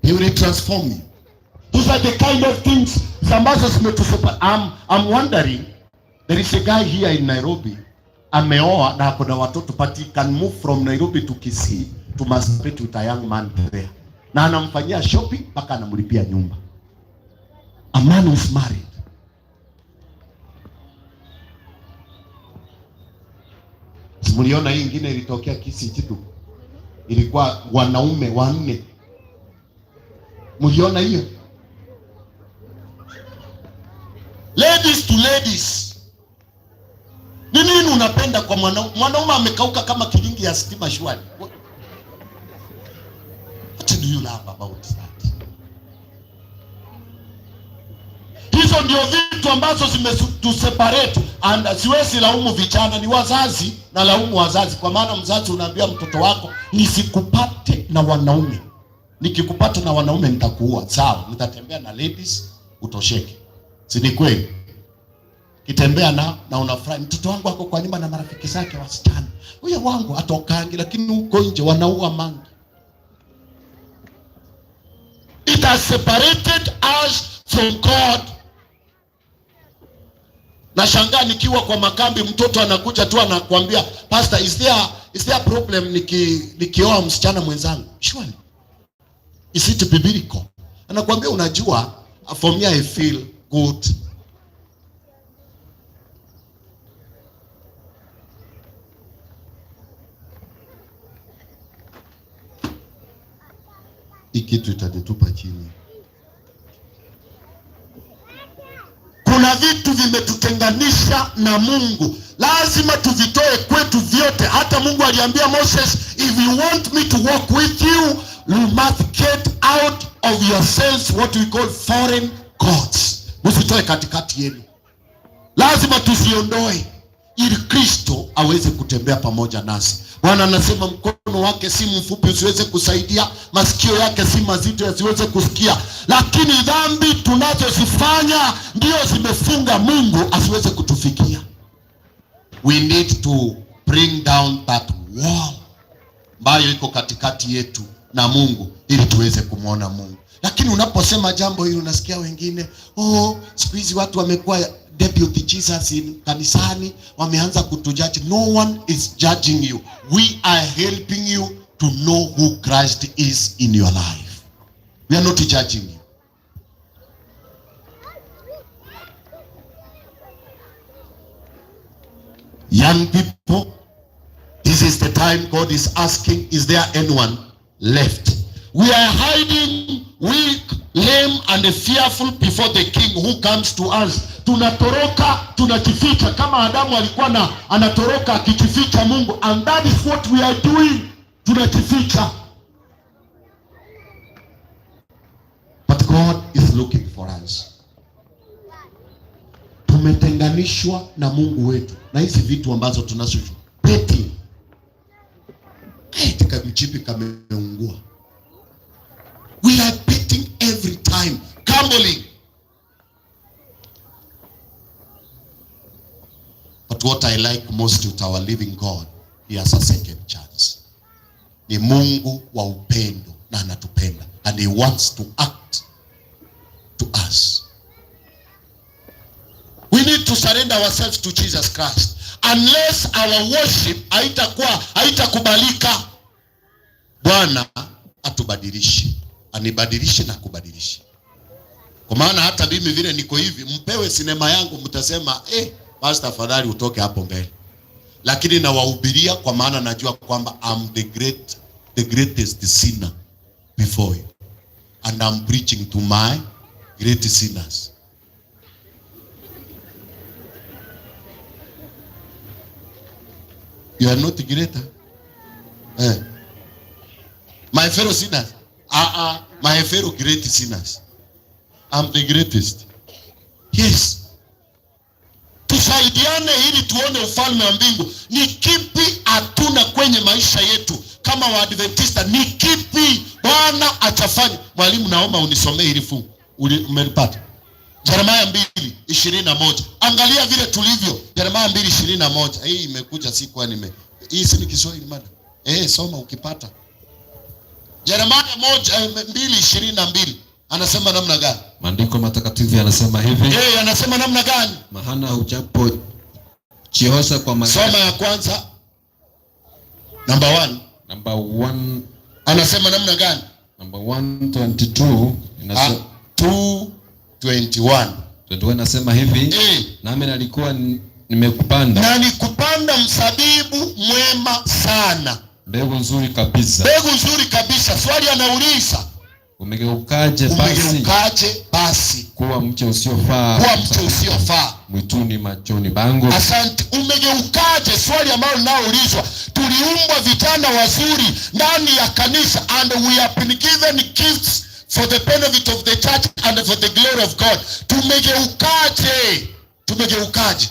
He will transform you. Those are the kind of things ambazo zimetusupa. I'm wondering, there is a guy here in Nairobi, ameoa na ako na watoto, but he can move from Nairobi to Kisii to masturbate with a young man there. Na anamfanyia shopping mpaka anamlipia nyumba. A man who is married. Simuliona hii ingine ilitokea Kisii kitu. Ilikuwa wanaume 4. Mliona hiyo? Ladies to ladies. Ni nini unapenda kwa mwanaume? Mwanaume amekauka kama kilingi ya stima shwari. What do you love about that? Hizo ndio vitu ambazo zimetuseparate, and siwezi laumu vijana, ni wazazi na laumu wazazi, kwa maana mzazi unaambia mtoto wako nisikupate na wanaume. Nikikupata na wanaume nitakuua. Sawa, nitatembea na ladies utosheke. Si ni kweli? Kitembea na unafurahi. Mtoto wangu ako kwa nyumba na marafiki zake wasichana. Huyo wangu atokangi, lakini huko nje wanaua mangi. It has separated us from God. Nashangaa nikiwa kwa makambi, mtoto anakuja tu anakuambia, Pastor, is there a problem nikioa msichana mwenzangu? Surely. Is it biblical? Anakuambia unajua, for me I feel good. Hii kitu itanitupa chini. Kuna vitu vimetutenganisha na Mungu. Lazima tuvitoe kwetu vyote. Hata Mungu aliambia Moses, if you want me to walk with you, you must get out of yourselves what we call foreign gods. Msitoe katikati yenu. Lazima tusiondoe ili Kristo aweze kutembea pamoja nasi. Bwana anasema mkono wake si mfupi usiweze kusaidia, masikio yake si mazito yasiweze kusikia, lakini dhambi tunazozifanya ndio zimefunga Mungu asiweze kutufikia. We need to bring down that wall ambayo iko katikati yetu na Mungu ili tuweze kumwona Mungu. Lakini unaposema jambo hili unasikia wengine, oh, siku hizi watu wamekuwa deputy Jesus in kanisani, wameanza kutujudge. No one is judging you. We are helping you to know who Christ is in your life. We are not judging you. Young people, this is the time God is asking, is there anyone left? We are hiding, weak, lame and fearful before the king who comes to us. Tunatoroka, tunajificha kama Adamu alikuwa na anatoroka akijificha Mungu, and that is what we are doing. Tunajificha. But God is looking for us. Tumetenganishwa na Mungu wetu na hizi vitu ambazo tunazo peti mchipi kameungua. We are betting every time, gambling. But what I like most with our living God, he has a second chance. Ni Mungu wa upendo na anatupenda, and he wants to act to us. We need to surrender ourselves to Jesus Christ. Unless our worship haitakuwa, haitakubalika. Bwana atubadilishe, anibadilishe na kubadilishe. Kwa maana hata mimi vile niko hivi, mpewe sinema yangu mtasema, pastor afadhali utoke hapo mbele. Lakini nawahubiria kwa maana najua kwamba I'm the greatest sinner before you. And I'm preaching to my great sinners. You are not greater. My fellow sinners. My fellow great sinners. I'm the greatest. Yes. Tusaidiane ili tuone ufalme wa mbingu. Ni kipi hatuna kwenye maisha yetu kama Waadventista? Ni kipi Bwana atafanya? Mwalimu, naomba unisomee hili fungu. Umelipata? Yeremia 2:21. Angalia vile tulivyo. Yeremia 2:21. Hii imekuja si kwa nime. Hii si ni Kiswahili madam. Soma ukipata. Yeremia 2:22. Anasema namna gani?
Maandiko matakatifu yanasema hivi.
Anasema namna gani?
Maana hujapo jiosha kwa maji.
Soma ya kwanza. Number 1.
Number 1.
Anasema namna gani?
Number 1:22 inasema
2:21.
21 nasema hivi. Nami nalikuwa nimekupanda.
Na nikupanda mzabibu mwema sana.
Mbegu nzuri kabisa.
Mbegu nzuri kabisa. Swali anauliza,
umegeukaje basi?
Umegeukaje basi
kuwa mche usiofaa?
Kuwa mche usiofaa
mwituni machoni pangu.
Asante. Umegeukaje? Swali ambalo linaulizwa. Tuliumbwa vijana wazuri ndani ya kanisa, and we have been given gifts for the benefit of the church and for the glory of God. Tumegeukaje? Tumegeukaje?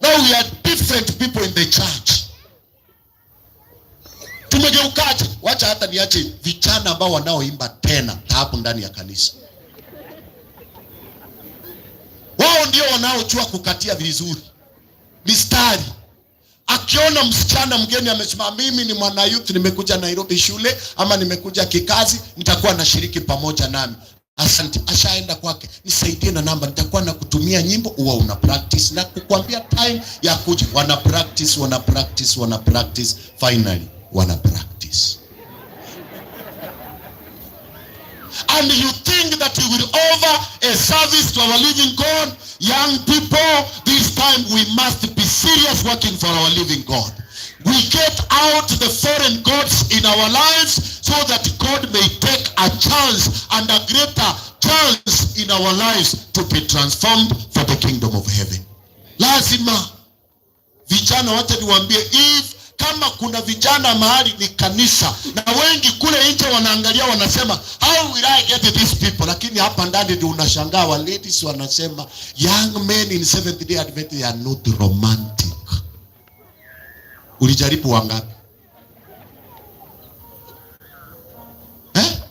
Now we are different people in the church. Tumegeukaje? Wacha hata niache vijana ambao wanaoimba tena hapo ndani ya kanisa. Wao ndio wanaojua kukatia vizuri mistari. Akiona msichana mgeni amesimama, mimi ni mwana youth, nimekuja Nairobi shule ama nimekuja kikazi, nitakuwa nashiriki pamoja nami. Asante. Ashaenda kwake, nisaidie na namba, nitakuwa nakutumia nyimbo. Huwa una practice na kukwambia time ya kuja. Wana practice, wana practice, wana practice, finally wana practice. And you think that you will offer a service to our living God? Young people, this time we must be serious working for our living God. We get out the foreign gods in our lives so that God may take a chance and a greater chance in our lives to be transformed for the kingdom of heaven. Lazima vijana, wacha niwaambie, if kama kuna vijana mahali ni kanisa, na wengi kule nje wanaangalia wanasema how will I get these people, lakini hapa ndani ndio unashangaa wa ladies wanasema young men in Seventh Day Adventist are not romantic. Ulijaribu wangapi?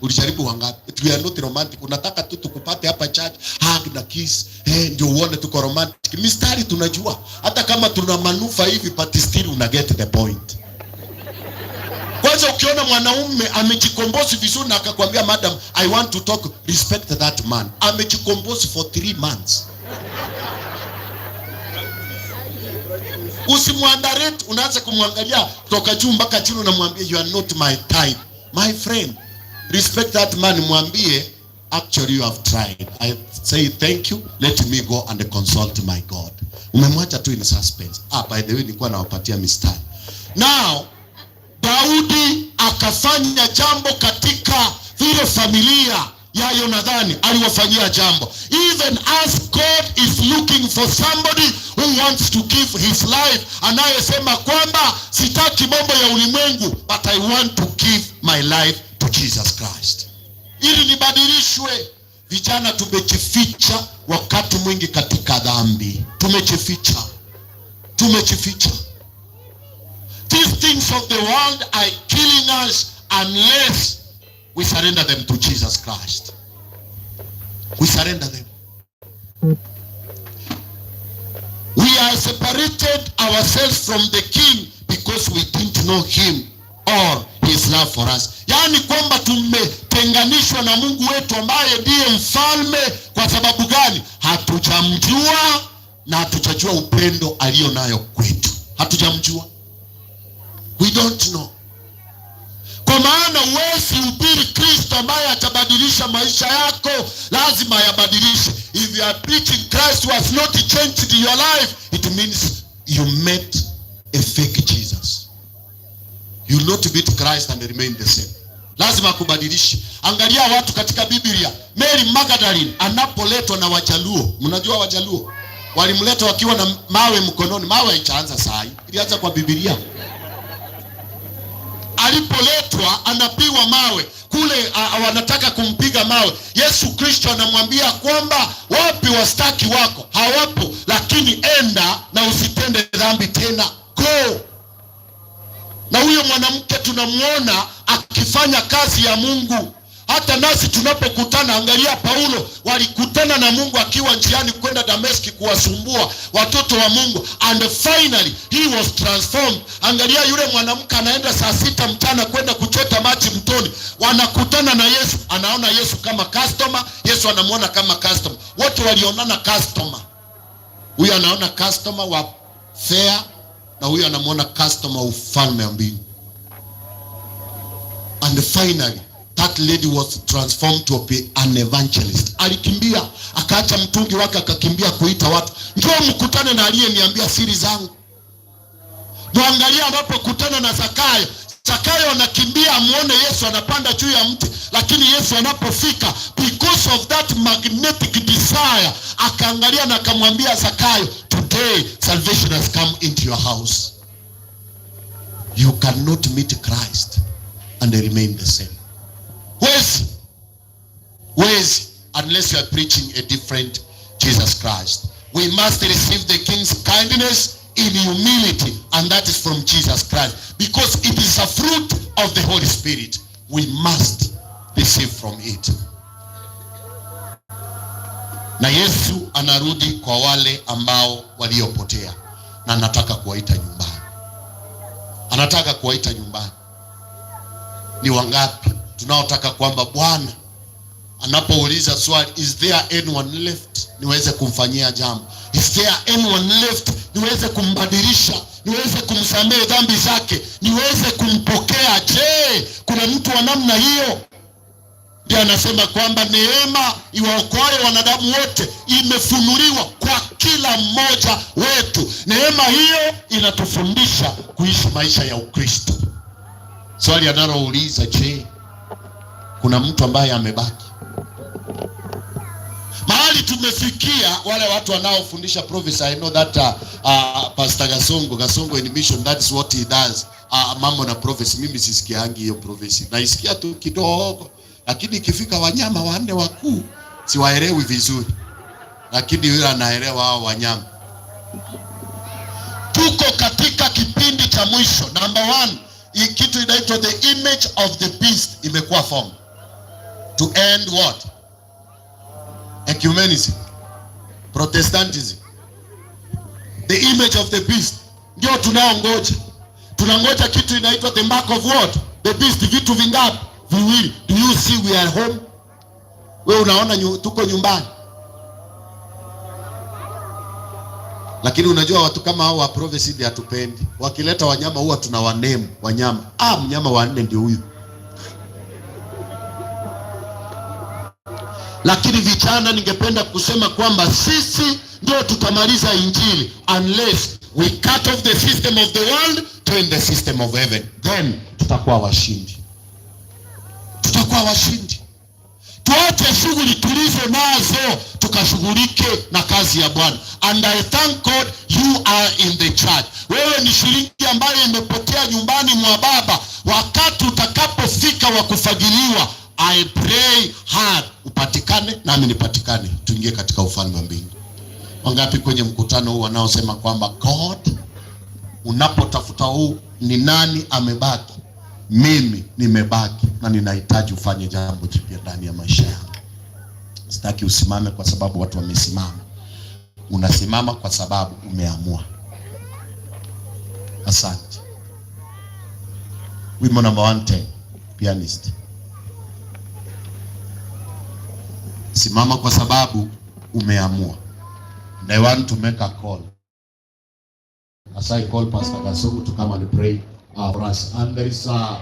Ulijaribu wangapi? We are not romantic. Unataka tu tukupate hapa church, hug na kiss, ndio uone tuko romantic. Mistari tunajua. Hata kama tuna manufa hivi, but still una get the point. Kwanza ukiona mwanaume amejikombozi vizuri na akakwambia madam, I want to talk, respect that man. Amejikombozi for 3 months. Usimwandarate, unaanza kumwangalia kutoka juu mpaka chini, unamwambia you are not my type. My friend, Respect that man, mwambie actually you have tried. I say thank you, let me go and consult my God. Umemwacha tu in suspense. Ah, by the way, nilikuwa nawapatia mistari. Now, Daudi akafanya jambo katika vile familia ya Yonathani, aliwafanyia jambo. Even as God is looking for somebody who wants to give his life, anayesema kwamba sitaki mambo ya ulimwengu, but I want to give my life to Jesus Christ, ili nibadilishwe. Vijana tumejificha wakati mwingi katika dhambi, tumejificha, tumejificha. These things of the world are killing us unless we surrender them to Jesus Christ. We surrender them. We are separated ourselves from the King because we didn't know him or his love for us. Yaani kwamba tumetenganishwa na Mungu wetu ambaye ndiye mfalme. Kwa sababu gani? Hatujamjua na hatujajua upendo alio nayo kwetu. Hatujamjua. We don't know. Kwa maana huwezi hubiri Kristo ambaye atabadilisha maisha yako, lazima ayabadilishe. If you are preaching Christ who has not changed your life, it means you met a fake Jesus. You will not meet Christ and remain the same. Lazima akubadilishe. Angalia watu katika Biblia, Mary Magdalene anapoletwa na Wajaluo, mnajua Wajaluo walimleta wakiwa na mawe mkononi. Mawe haijaanza saa hii, ilianza kwa Biblia. Alipoletwa anapigwa mawe kule, wanataka kumpiga mawe. Yesu Kristo anamwambia kwamba wapi wastaki wako? Hawapo, lakini enda na usitende dhambi tena. Go. Na huyo mwanamke tunamuona akifanya kazi ya Mungu. Hata nasi tunapokutana, angalia Paulo, walikutana na Mungu akiwa njiani kwenda Dameski kuwasumbua watoto wa Mungu, and finally he was transformed. Angalia yule mwanamke anaenda saa 6 mchana kwenda kuchota maji mtoni, wanakutana na Yesu, anaona Yesu kama customer, Yesu anamuona kama customer. Wote walionana customer. Huyu anaona customer wa fare na huyu anamuona customer wa ufalme wa mbingu. And finally that lady was transformed to be an evangelist. Alikimbia akaacha mtungi wake akakimbia kuita watu, njoo mkutane na aliyeniambia siri zangu. Mwangalia anapokutana na Zakayo, Zakayo anakimbia amuone Yesu anapanda juu ya mti, lakini Yesu anapofika, because of that magnetic desire, akaangalia na akamwambia Zakayo, today salvation has come into your house. You cannot meet Christ and remain the same. Huwezi, huwezi, unless you are preaching a different Jesus Christ. We must receive the King's kindness in humility, and that is from Jesus Christ, because it is a fruit of the Holy Spirit. We must receive from it. Na Yesu anarudi kwa wale ambao waliopotea, na anataka kuwaita nyumbani. Anataka kuwaita nyumbani. Ni wangapi tunaotaka kwamba Bwana anapouliza swali, is there anyone left, niweze kumfanyia jambo? Is there anyone left, niweze kumbadilisha, niweze kumsamehe dhambi zake, niweze kumpokea? Je, kuna mtu wa namna hiyo? Ndiye anasema kwamba neema iwaokoayo wanadamu wote imefunuliwa kwa kila mmoja wetu. Neema hiyo inatufundisha kuishi maisha ya Ukristo. Swali analouliza, je, kuna mtu ambaye amebaki? Mahali tumefikia, wale watu wanaofundisha prophecy, I know that Pastor Gasongo, Gasongo in mission, that is what he does. Mambo na prophecy, mimi sisikiangi hiyo prophecy. Naisikia tu kidogo, lakini ikifika wanyama wanne wakuu siwaelewi vizuri, lakini yule anaelewa hao wanyama. Tuko katika kipindi cha mwisho. Number 1, hii kitu inaitwa the image of the beast imekuwa formed to end what? Ecumenism, Protestantism. The image of the beast ndio tunaongoja. Tunangoja kitu inaitwa the mark of what? The beast. Vitu vingapi? Viwili. Do you see we are home? Wewe unaona tuko nyumbani. Lakini unajua watu kama hao wa prophecy ndio hatupendi. Wakileta wanyama huwa tunawaname wanyama. Mnyama wa nne ndio huyu. Lakini vijana, ningependa kusema kwamba sisi ndio tutamaliza injili unless we cut off the system of the world, join the system of heaven, then tutakuwa washindi, tutakuwa washindi. Tuache shughuli tulizo nazo tukashughulike na kazi ya Bwana. And I thank God you are in the church. Wewe ni shilingi ambayo imepotea nyumbani mwa baba. Wakati utakapofika wa kufagiliwa, I pray hard upatikane nami nipatikane, tuingie katika ufalme wa mbingu. Wangapi kwenye mkutano huu wanaosema kwamba God, unapotafuta huu ni nani amebaki? Mimi nimebaki na ninahitaji ufanye jambo jipya ndani ya maisha yangu. Sitaki usimame kwa sababu watu wamesimama. Unasimama kwa sababu umeamua. Asante. Wimbo namba 110, pianist. Simama kwa sababu umeamua. And I want to make a call. As I call Pastor Gasungu to come and pray for us. And there is a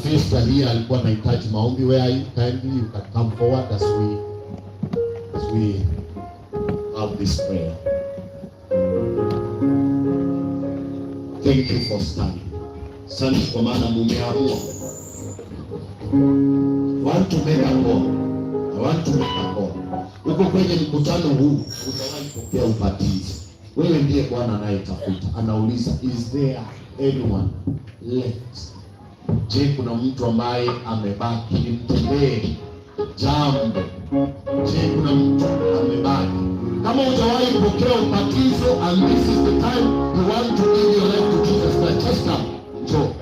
sister here alikuwa anahitaji maombi. Where are you? Kindly you can come forward as we have this prayer. Thank you for standing. Asante kwa maana mumeamua. I want to make a call. I want to make a call. Uko kwenye mkutano huu, utawahi pokea ubatizo. Wewe ndiye Bwana anayetafuta. Anauliza, is there anyone left? Je, kuna mtu ambaye amebaki? Nimtendee jambo. Je, kuna mtu amebaki? Kama hujawahi pokea ubatizo and this is the time you want to give your life to Jesus Christ, just come. Njoo.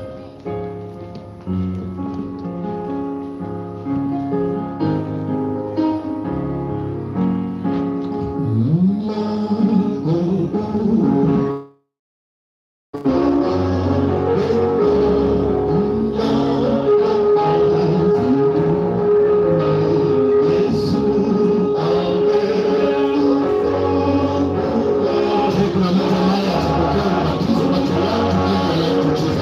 Je, kuna mtu ambaye atapokea ubatizo but you want to give your life to Jesus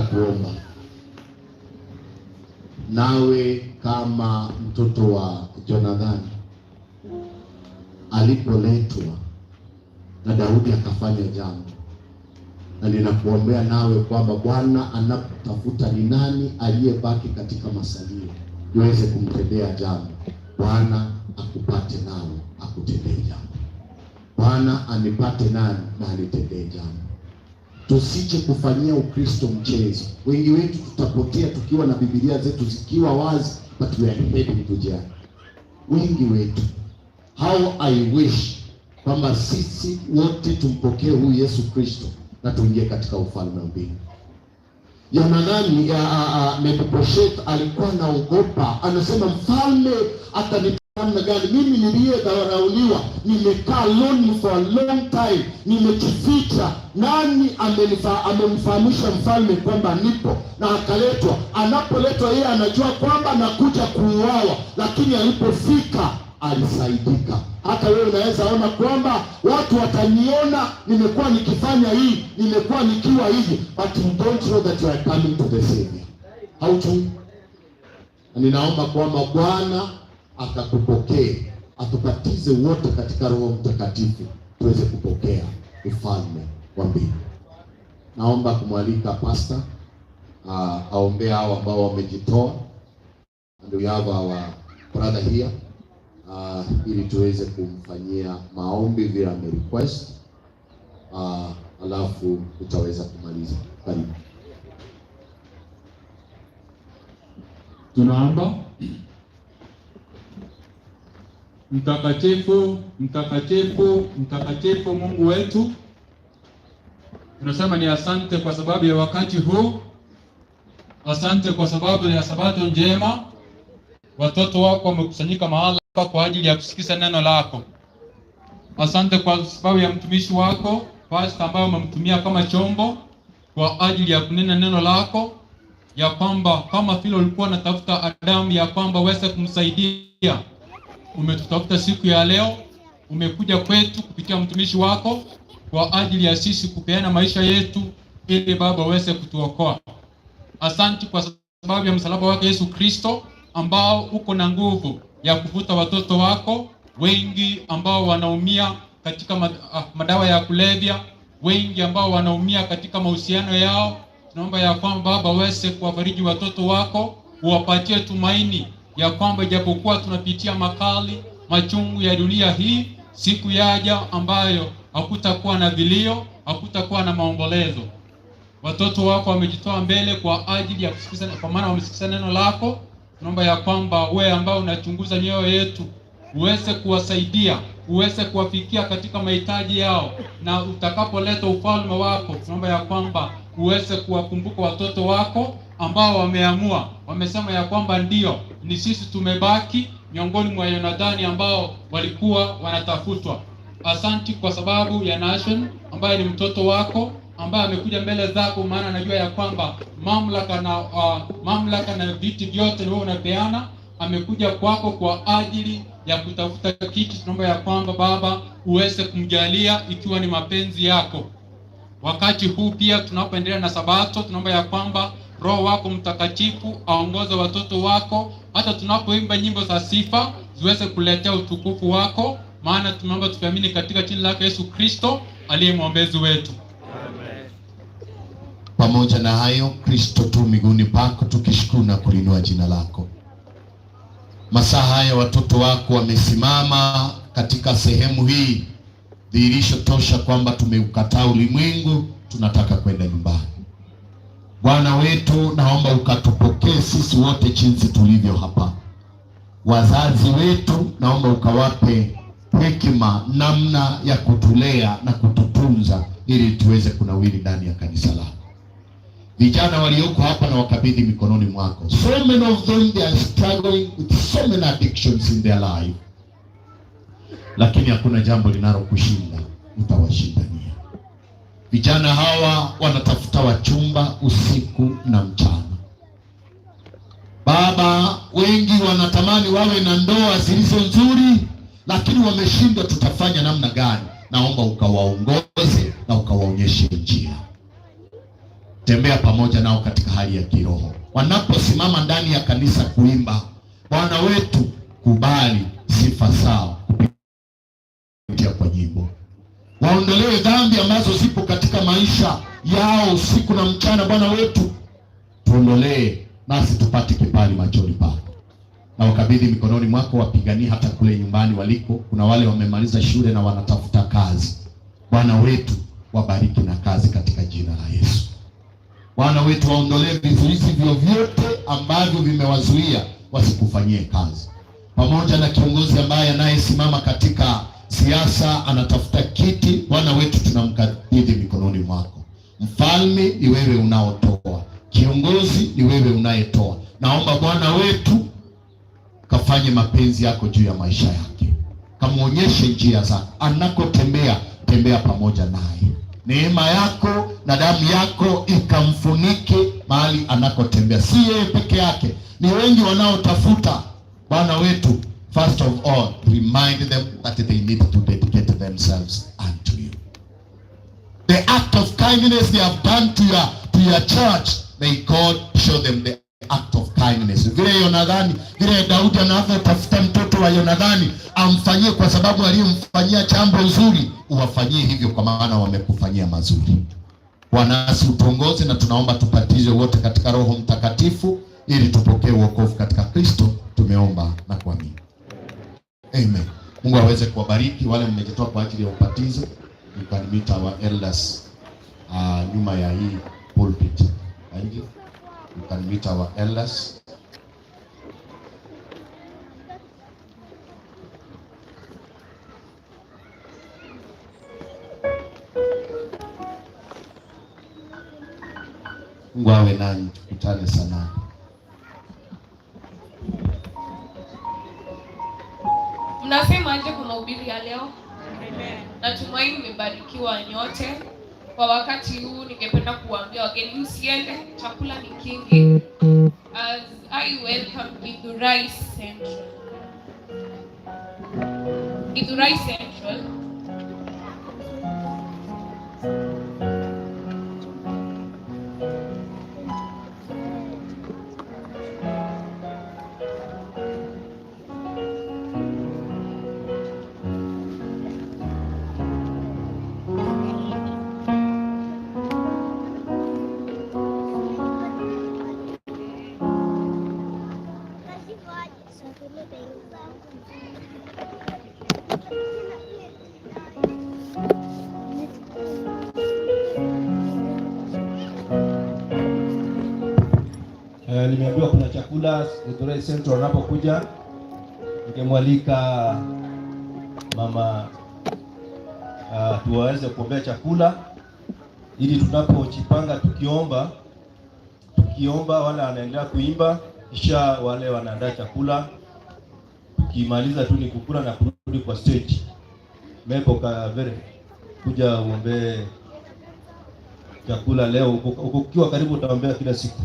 kuomba nawe kama mtoto wa Jonathan alipoletwa na Daudi akafanya jambo, na ninakuombea nawe kwamba Bwana anapotafuta ni nani aliyebaki katika masalio niweze kumtendea jambo, Bwana akupate nawe akutendee jambo. Bwana anipate nani na anitendee jambo. Tusije kufanyia Ukristo mchezo. Wengi wetu tutapotea tukiwa na Biblia zetu zikiwa wazi, but we are heading to jail. Wengi wetu, how I wish kwamba sisi wote tumpokee huyu Yesu Kristo na tuingie katika ufalme wa mbingu. Yonathani ya Mephibosheth alikuwa anaogopa, anasema mfalme atani namna gani? Mimi niliyedharauliwa, nimekaa lonely for a long time, nimejificha. Nani amemfahamisha mfalme kwamba nipo? Na akaletwa. Anapoletwa yeye anajua kwamba nakuja kuuawa, lakini alipofika alisaidika. Hata wewe unaweza ona kwamba watu wataniona nimekuwa nikifanya hii, nimekuwa nikiwa hivi, but you don't know that you are coming to the Savior. Haujui. Na ninaomba kwamba Bwana akakupokee, atubatize wote katika Roho Mtakatifu tuweze kupokea ufalme wa mbingu. Naomba kumwalika pastor aombee hao ambao wamejitoa, and we have our brother here ili tuweze kumfanyia maombi vile ame request alafu tutaweza kumaliza. Karibu.
Tunaomba. Mtakatifu, mtakatifu, mtakatifu Mungu wetu, tunasema ni asante kwa sababu ya wakati huu, asante kwa sababu ya sabato njema. Watoto wako wamekusanyika mahala hapa kwa ajili ya kusikiza neno lako. Asante kwa sababu ya mtumishi wako pastor ambaye umemtumia kama chombo kwa ajili ya kunena neno lako, ya kwamba kama vile ulikuwa unatafuta Adamu ya kwamba uweze kumsaidia, umetutafuta siku ya leo, umekuja kwetu kupitia mtumishi wako kwa ajili ya sisi kupeana maisha yetu ili Baba uweze kutuokoa. Asante kwa sababu ya msalaba wake Yesu Kristo ambao uko na nguvu ya kuvuta watoto wako wengi ambao wanaumia katika madawa ya kulevya, wengi ambao wanaumia katika mahusiano yao. Tunaomba ya kwamba Baba uweze kuwafariji watoto wako, uwapatie tumaini ya kwamba ijapokuwa tunapitia makali machungu ya dunia hii, siku yaja ambayo hakutakuwa na vilio, hakutakuwa na maombolezo. Watoto wako wamejitoa mbele kwa ajili ya kusikiza, kwa maana wamesikiza neno lako. Tunaomba ya kwamba wewe ambao unachunguza mioyo yetu uweze kuwasaidia, uweze kuwafikia katika mahitaji yao, na utakapoleta ufalme wako, tunaomba ya kwamba uweze kuwakumbuka watoto wako ambao wameamua, wamesema ya kwamba ndio ni sisi tumebaki miongoni mwa Yonathani ambao walikuwa wanatafutwa. Asanti kwa sababu ya Nation ambaye ni mtoto wako ambaye amekuja mbele zako, maana anajua ya kwamba mamlaka na viti vyote ni wewe unapeana. Amekuja kwako kwa ajili ya kutafuta kiti. Tunaomba ya kwamba Baba uweze kumjalia ikiwa ni mapenzi yako. Wakati huu pia tunapoendelea na Sabato, tunaomba ya kwamba Roho wako Mtakatifu aongoze watoto wako, hata tunapoimba nyimbo za sifa ziweze kuletea utukufu wako, maana tumeomba tukiamini katika jina lake Yesu Kristo aliye mwombezi wetu.
Pamoja na hayo, Kristo tu miguuni pako tukishukuru na kulinua jina lako. Masaa haya watoto wako wamesimama katika sehemu hii, dhihirisho tosha kwamba tumeukataa ulimwengu, tunataka kwenda nyumbani. Bwana wetu, naomba ukatupokee sisi wote jinsi tulivyo hapa. Wazazi wetu, naomba ukawape hekima namna ya kutulea na kututunza ili tuweze kunawiri ndani ya kanisa lako. Vijana walioko hapa na wakabidhi mikononi mwako. So many of them, they are struggling with so many addictions in their life, lakini hakuna jambo linalokushinda, utawashindania. Vijana hawa wanatafuta wachumba usiku na mchana. Baba, wengi wanatamani wawe na ndoa zilizo nzuri, lakini wameshindwa. Tutafanya namna gani? Naomba ukawaongoze na ukawaonyeshe njia. Tembea pamoja nao katika hali ya kiroho. Wanaposimama ndani ya kanisa kuimba, Bwana wetu, kubali sifa zao kupitia kwa nyimbo. Waondolee dhambi ambazo zipo katika maisha yao usiku na mchana. Bwana wetu, tuondolee nasi tupate kibali machoni pako. Na wakabidhi mikononi mwako, wapiganie hata kule nyumbani waliko. Kuna wale wamemaliza shule na wanatafuta kazi. Bwana wetu, wabariki na kazi katika jina la Yesu. Bwana wetu, waondolee vizuizi vyovyote ambavyo vimewazuia wasikufanyie kazi, pamoja na kiongozi ambaye anayesimama katika siasa anatafuta kiti. Bwana wetu, tunamkabidhi mikononi mwako. Mfalme ni wewe unaotoa, kiongozi ni wewe unayetoa. Naomba Bwana wetu kafanye mapenzi yako juu ya maisha yake, kamwonyeshe njia zako anakotembea, tembea pamoja naye. Neema yako na damu yako ikamfunike mahali anakotembea. Si yeye peke yake, ni wengi wanaotafuta. Bwana wetu, first of all remind them that they need to dedicate themselves unto you. The act of kindness they have done to your church, may God show them the act of kindness. Vile Yonathani, vile Daudi anavyotafuta mtoto wa Yonathani amfanyie, kwa sababu aliyemfanyia jambo nzuri, uwafanyie hivyo, kwa maana wamekufanyia mazuri. Bwana nasi utuongoze, na tunaomba tubatizwe wote katika Roho Mtakatifu ili tupokee wokovu katika Kristo. Tumeomba na kuamini, amen. Mungu aweze kuwabariki wale mmejitoa kwa ajili ya ubatizo. You can meet our elders nyuma ya hii pulpit. Kindly. You can meet our elders. Mungu awe nanyi, tukutane sana.
Mnasemaje kwa mahubiri ya leo? Natumaini mmebarikiwa nyote. Kwa wakati huu ningependa kuwaambia wageni msiende, chakula ni kingi. As I welcome Githurai Central. Githurai Central.
Nimeambiwa kuna chakula Githurai Central wanapokuja. Ningemwalika mama tuwaweze kuombea chakula ili tunapojipanga tukiomba wale wanaendelea kuimba, kisha wale wanaandaa chakula. Tukimaliza tu ni kukula na kurudi kwa stage. Mepo Kavere, kuja uombee chakula leo. Ukiwa karibu utaombea kila siku.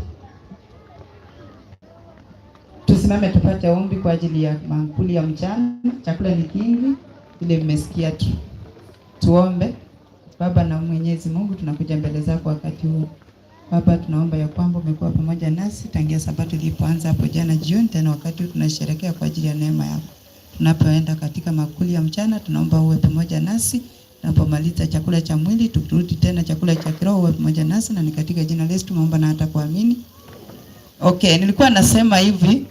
Tusimame tupate ombi kwa ajili ya maakuli ya mchana. Chakula ni kingi, vile mmesikia tu. Tuombe. Baba na Mwenyezi Mungu, tunakuja mbele zako wakati huu. Baba, tunaomba ya kwamba umekuwa pamoja nasi tangia Sabato ilipoanza hapo jana jioni, tena wakati huu tunasherehekea kwa ajili ya neema yako. Tunapoenda katika maakuli ya mchana, tunaomba uwe pamoja nasi. Tunapomaliza chakula cha mwili, tukirudi tena chakula cha kiroho, uwe pamoja nasi, na ni katika jina la Yesu tumeomba na hata kuamini. Okay, nilikuwa nasema hivi,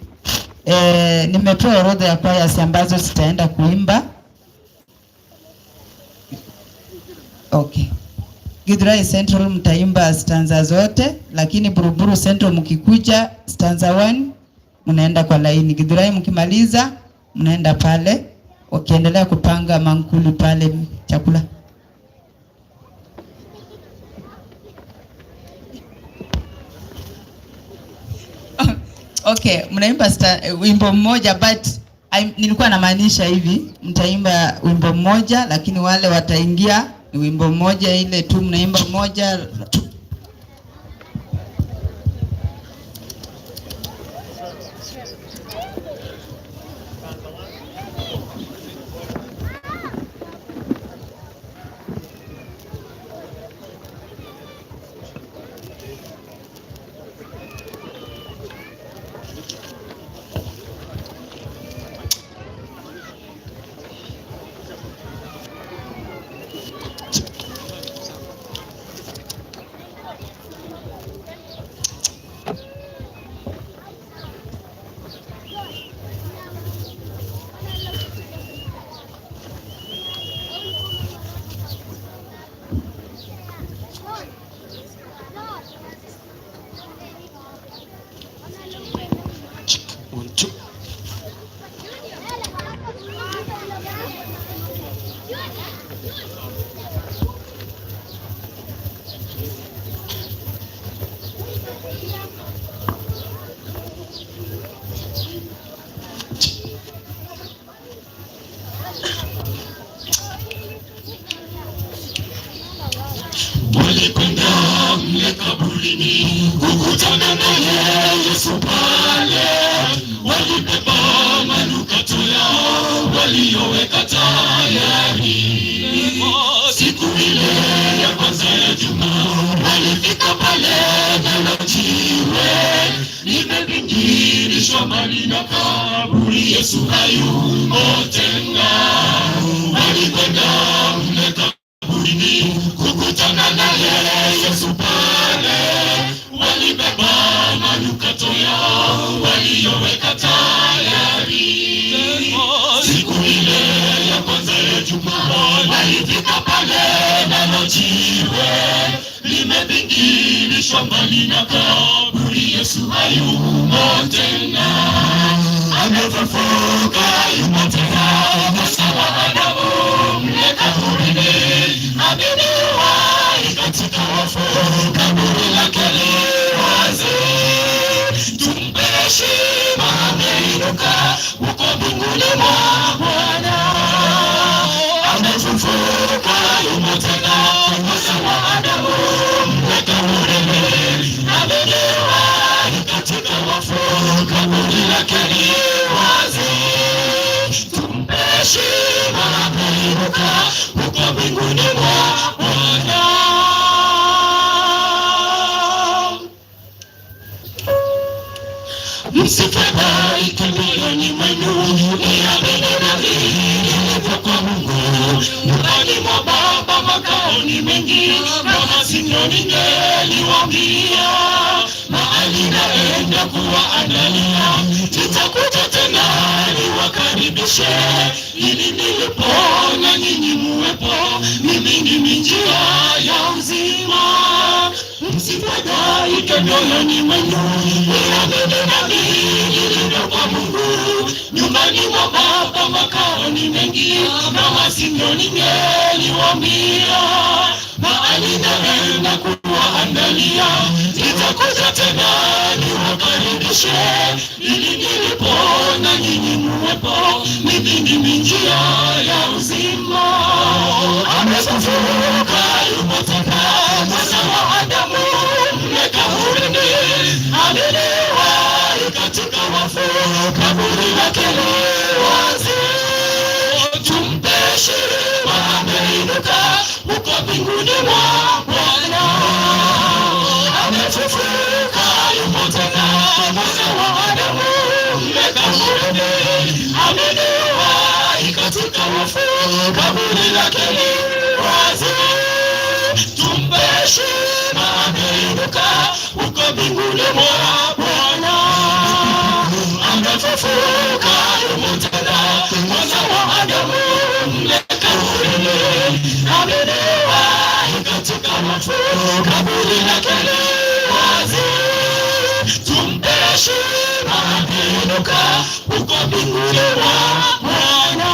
nimepewa orodha ya choirs ambazo zitaenda kuimba. Okay. Githurai Central mtaimba stanza zote, lakini Buruburu Central mkikuja stanza 1 mnaenda kwa laini. Githurai mkimaliza mnaenda pale, wakiendelea kupanga mankuli pale chakula. Okay, mnaimba wimbo mmoja but nilikuwa namaanisha hivi, mtaimba wimbo mmoja lakini wale wataingia ni wimbo mmoja ile tu mnaimba mmoja.
Walikwenda mle kaburini kukutana naye Yesu pale, walibeba manukato yao waliyoweka tayari. Siku ile ya kwanza ya juma walifika pale, nalo jiwe limebingirishwa mbali na kaburi, Yesu hayumo tena. Walikwenda mle kaburini kukutana naye Yesu pale, walibeba manukato yao waliyoweka tayari. Siku ile ya kwanza ya juma walifika pale, nalo jiwe limebingirishwa mbali na kaburi, Yesu hayumo tena. Amefufuka, yumo tena, mwana wa Adamu mle kaburini, aminiwa katika wafu, kaburi lake li wazi. Tumpe heshima, ameinuka huko mbinguni mwa Bwana. Amefufuka, yumo tena, mwana wa Adamu mle kaburini, aminiwa katika wafu, kaburi lake li wazi. Tumpe heshima, ameinuka huko mbinguni mwa Bwana. Msifadhaike mioyoni mwenu, iamini nami ilivyo kwa Mungu. Nyumbani mwa Baba makao ni mengi, kama sivyo ningeliwaambia. Mahali naenda kuwaandalia, nitakuja tena niwakaribishe, ili nilipo na nyinyi muwepo. Mimi ndimi njia ya uzima. Msifadhaike mioyoni mwenu, iamini nami ilivyo kwa Mungu. Nyumbani mwa Baba makao ni mengi, kama sivyo ningeliwaambia. Mahali naenda kuwaandalia, nitakuja tena niwakaribishe, ili nilipo na nyinyi muwepo. Mimi ndimi njia ya uzima. Amefufuka, yumo tena, mwana wa Adamu mle kaburini, aminiwa katika wafu, kaburi lake li wazi. Tumpe heshima, ameinuka huko mbinguni mwa Bwana. Amefufuka, yumo tena, mwana wa Adamu mle kaburini, aminiwa katika wafu, kaburi lake li wazi. Tumpe heshima, ameinuka huko mbinguni mwa Bwana. Amefufuka, yumo tena, mwana wa Adamu mle kaburini, aminiwa katika wafu, kaburi lake li wazi. Tumpe heshima, ameinuka huko mbinguni mwa Bwana.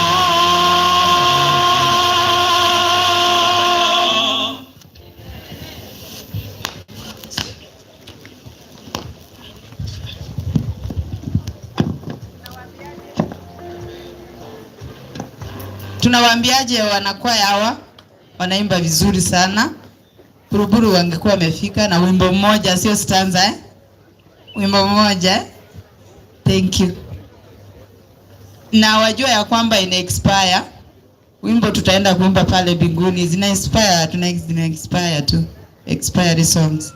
Tunawaambiaje wanakwaya hawa? Wanaimba vizuri sana. Buruburu wangekuwa wamefika na wimbo mmoja, sio stanza, eh? Wimbo mmoja, eh? Thank you. Na wajua ya kwamba ina expire. Wimbo tutaenda kuimba pale mbinguni zina expire, zina expire tu. Expiry songs.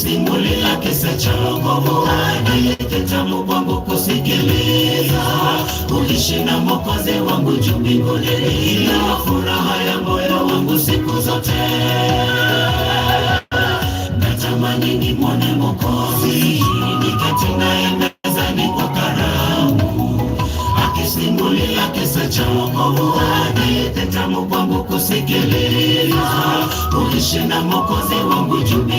Akisimulia kisa cha wokovu, hadithi tamu kwangu kusikiliza. Kuishi na Mwokozi wangu juu mbinguni, ndiyo furaha ya moyo wangu siku zote. Natamani nimwone Mwokozi, niketi naye mezani kwa karamu, akisimulia kisa cha wokovu, hadithi tamu kwangu kusikiliza. Kuishi na Mwokozi wangu juu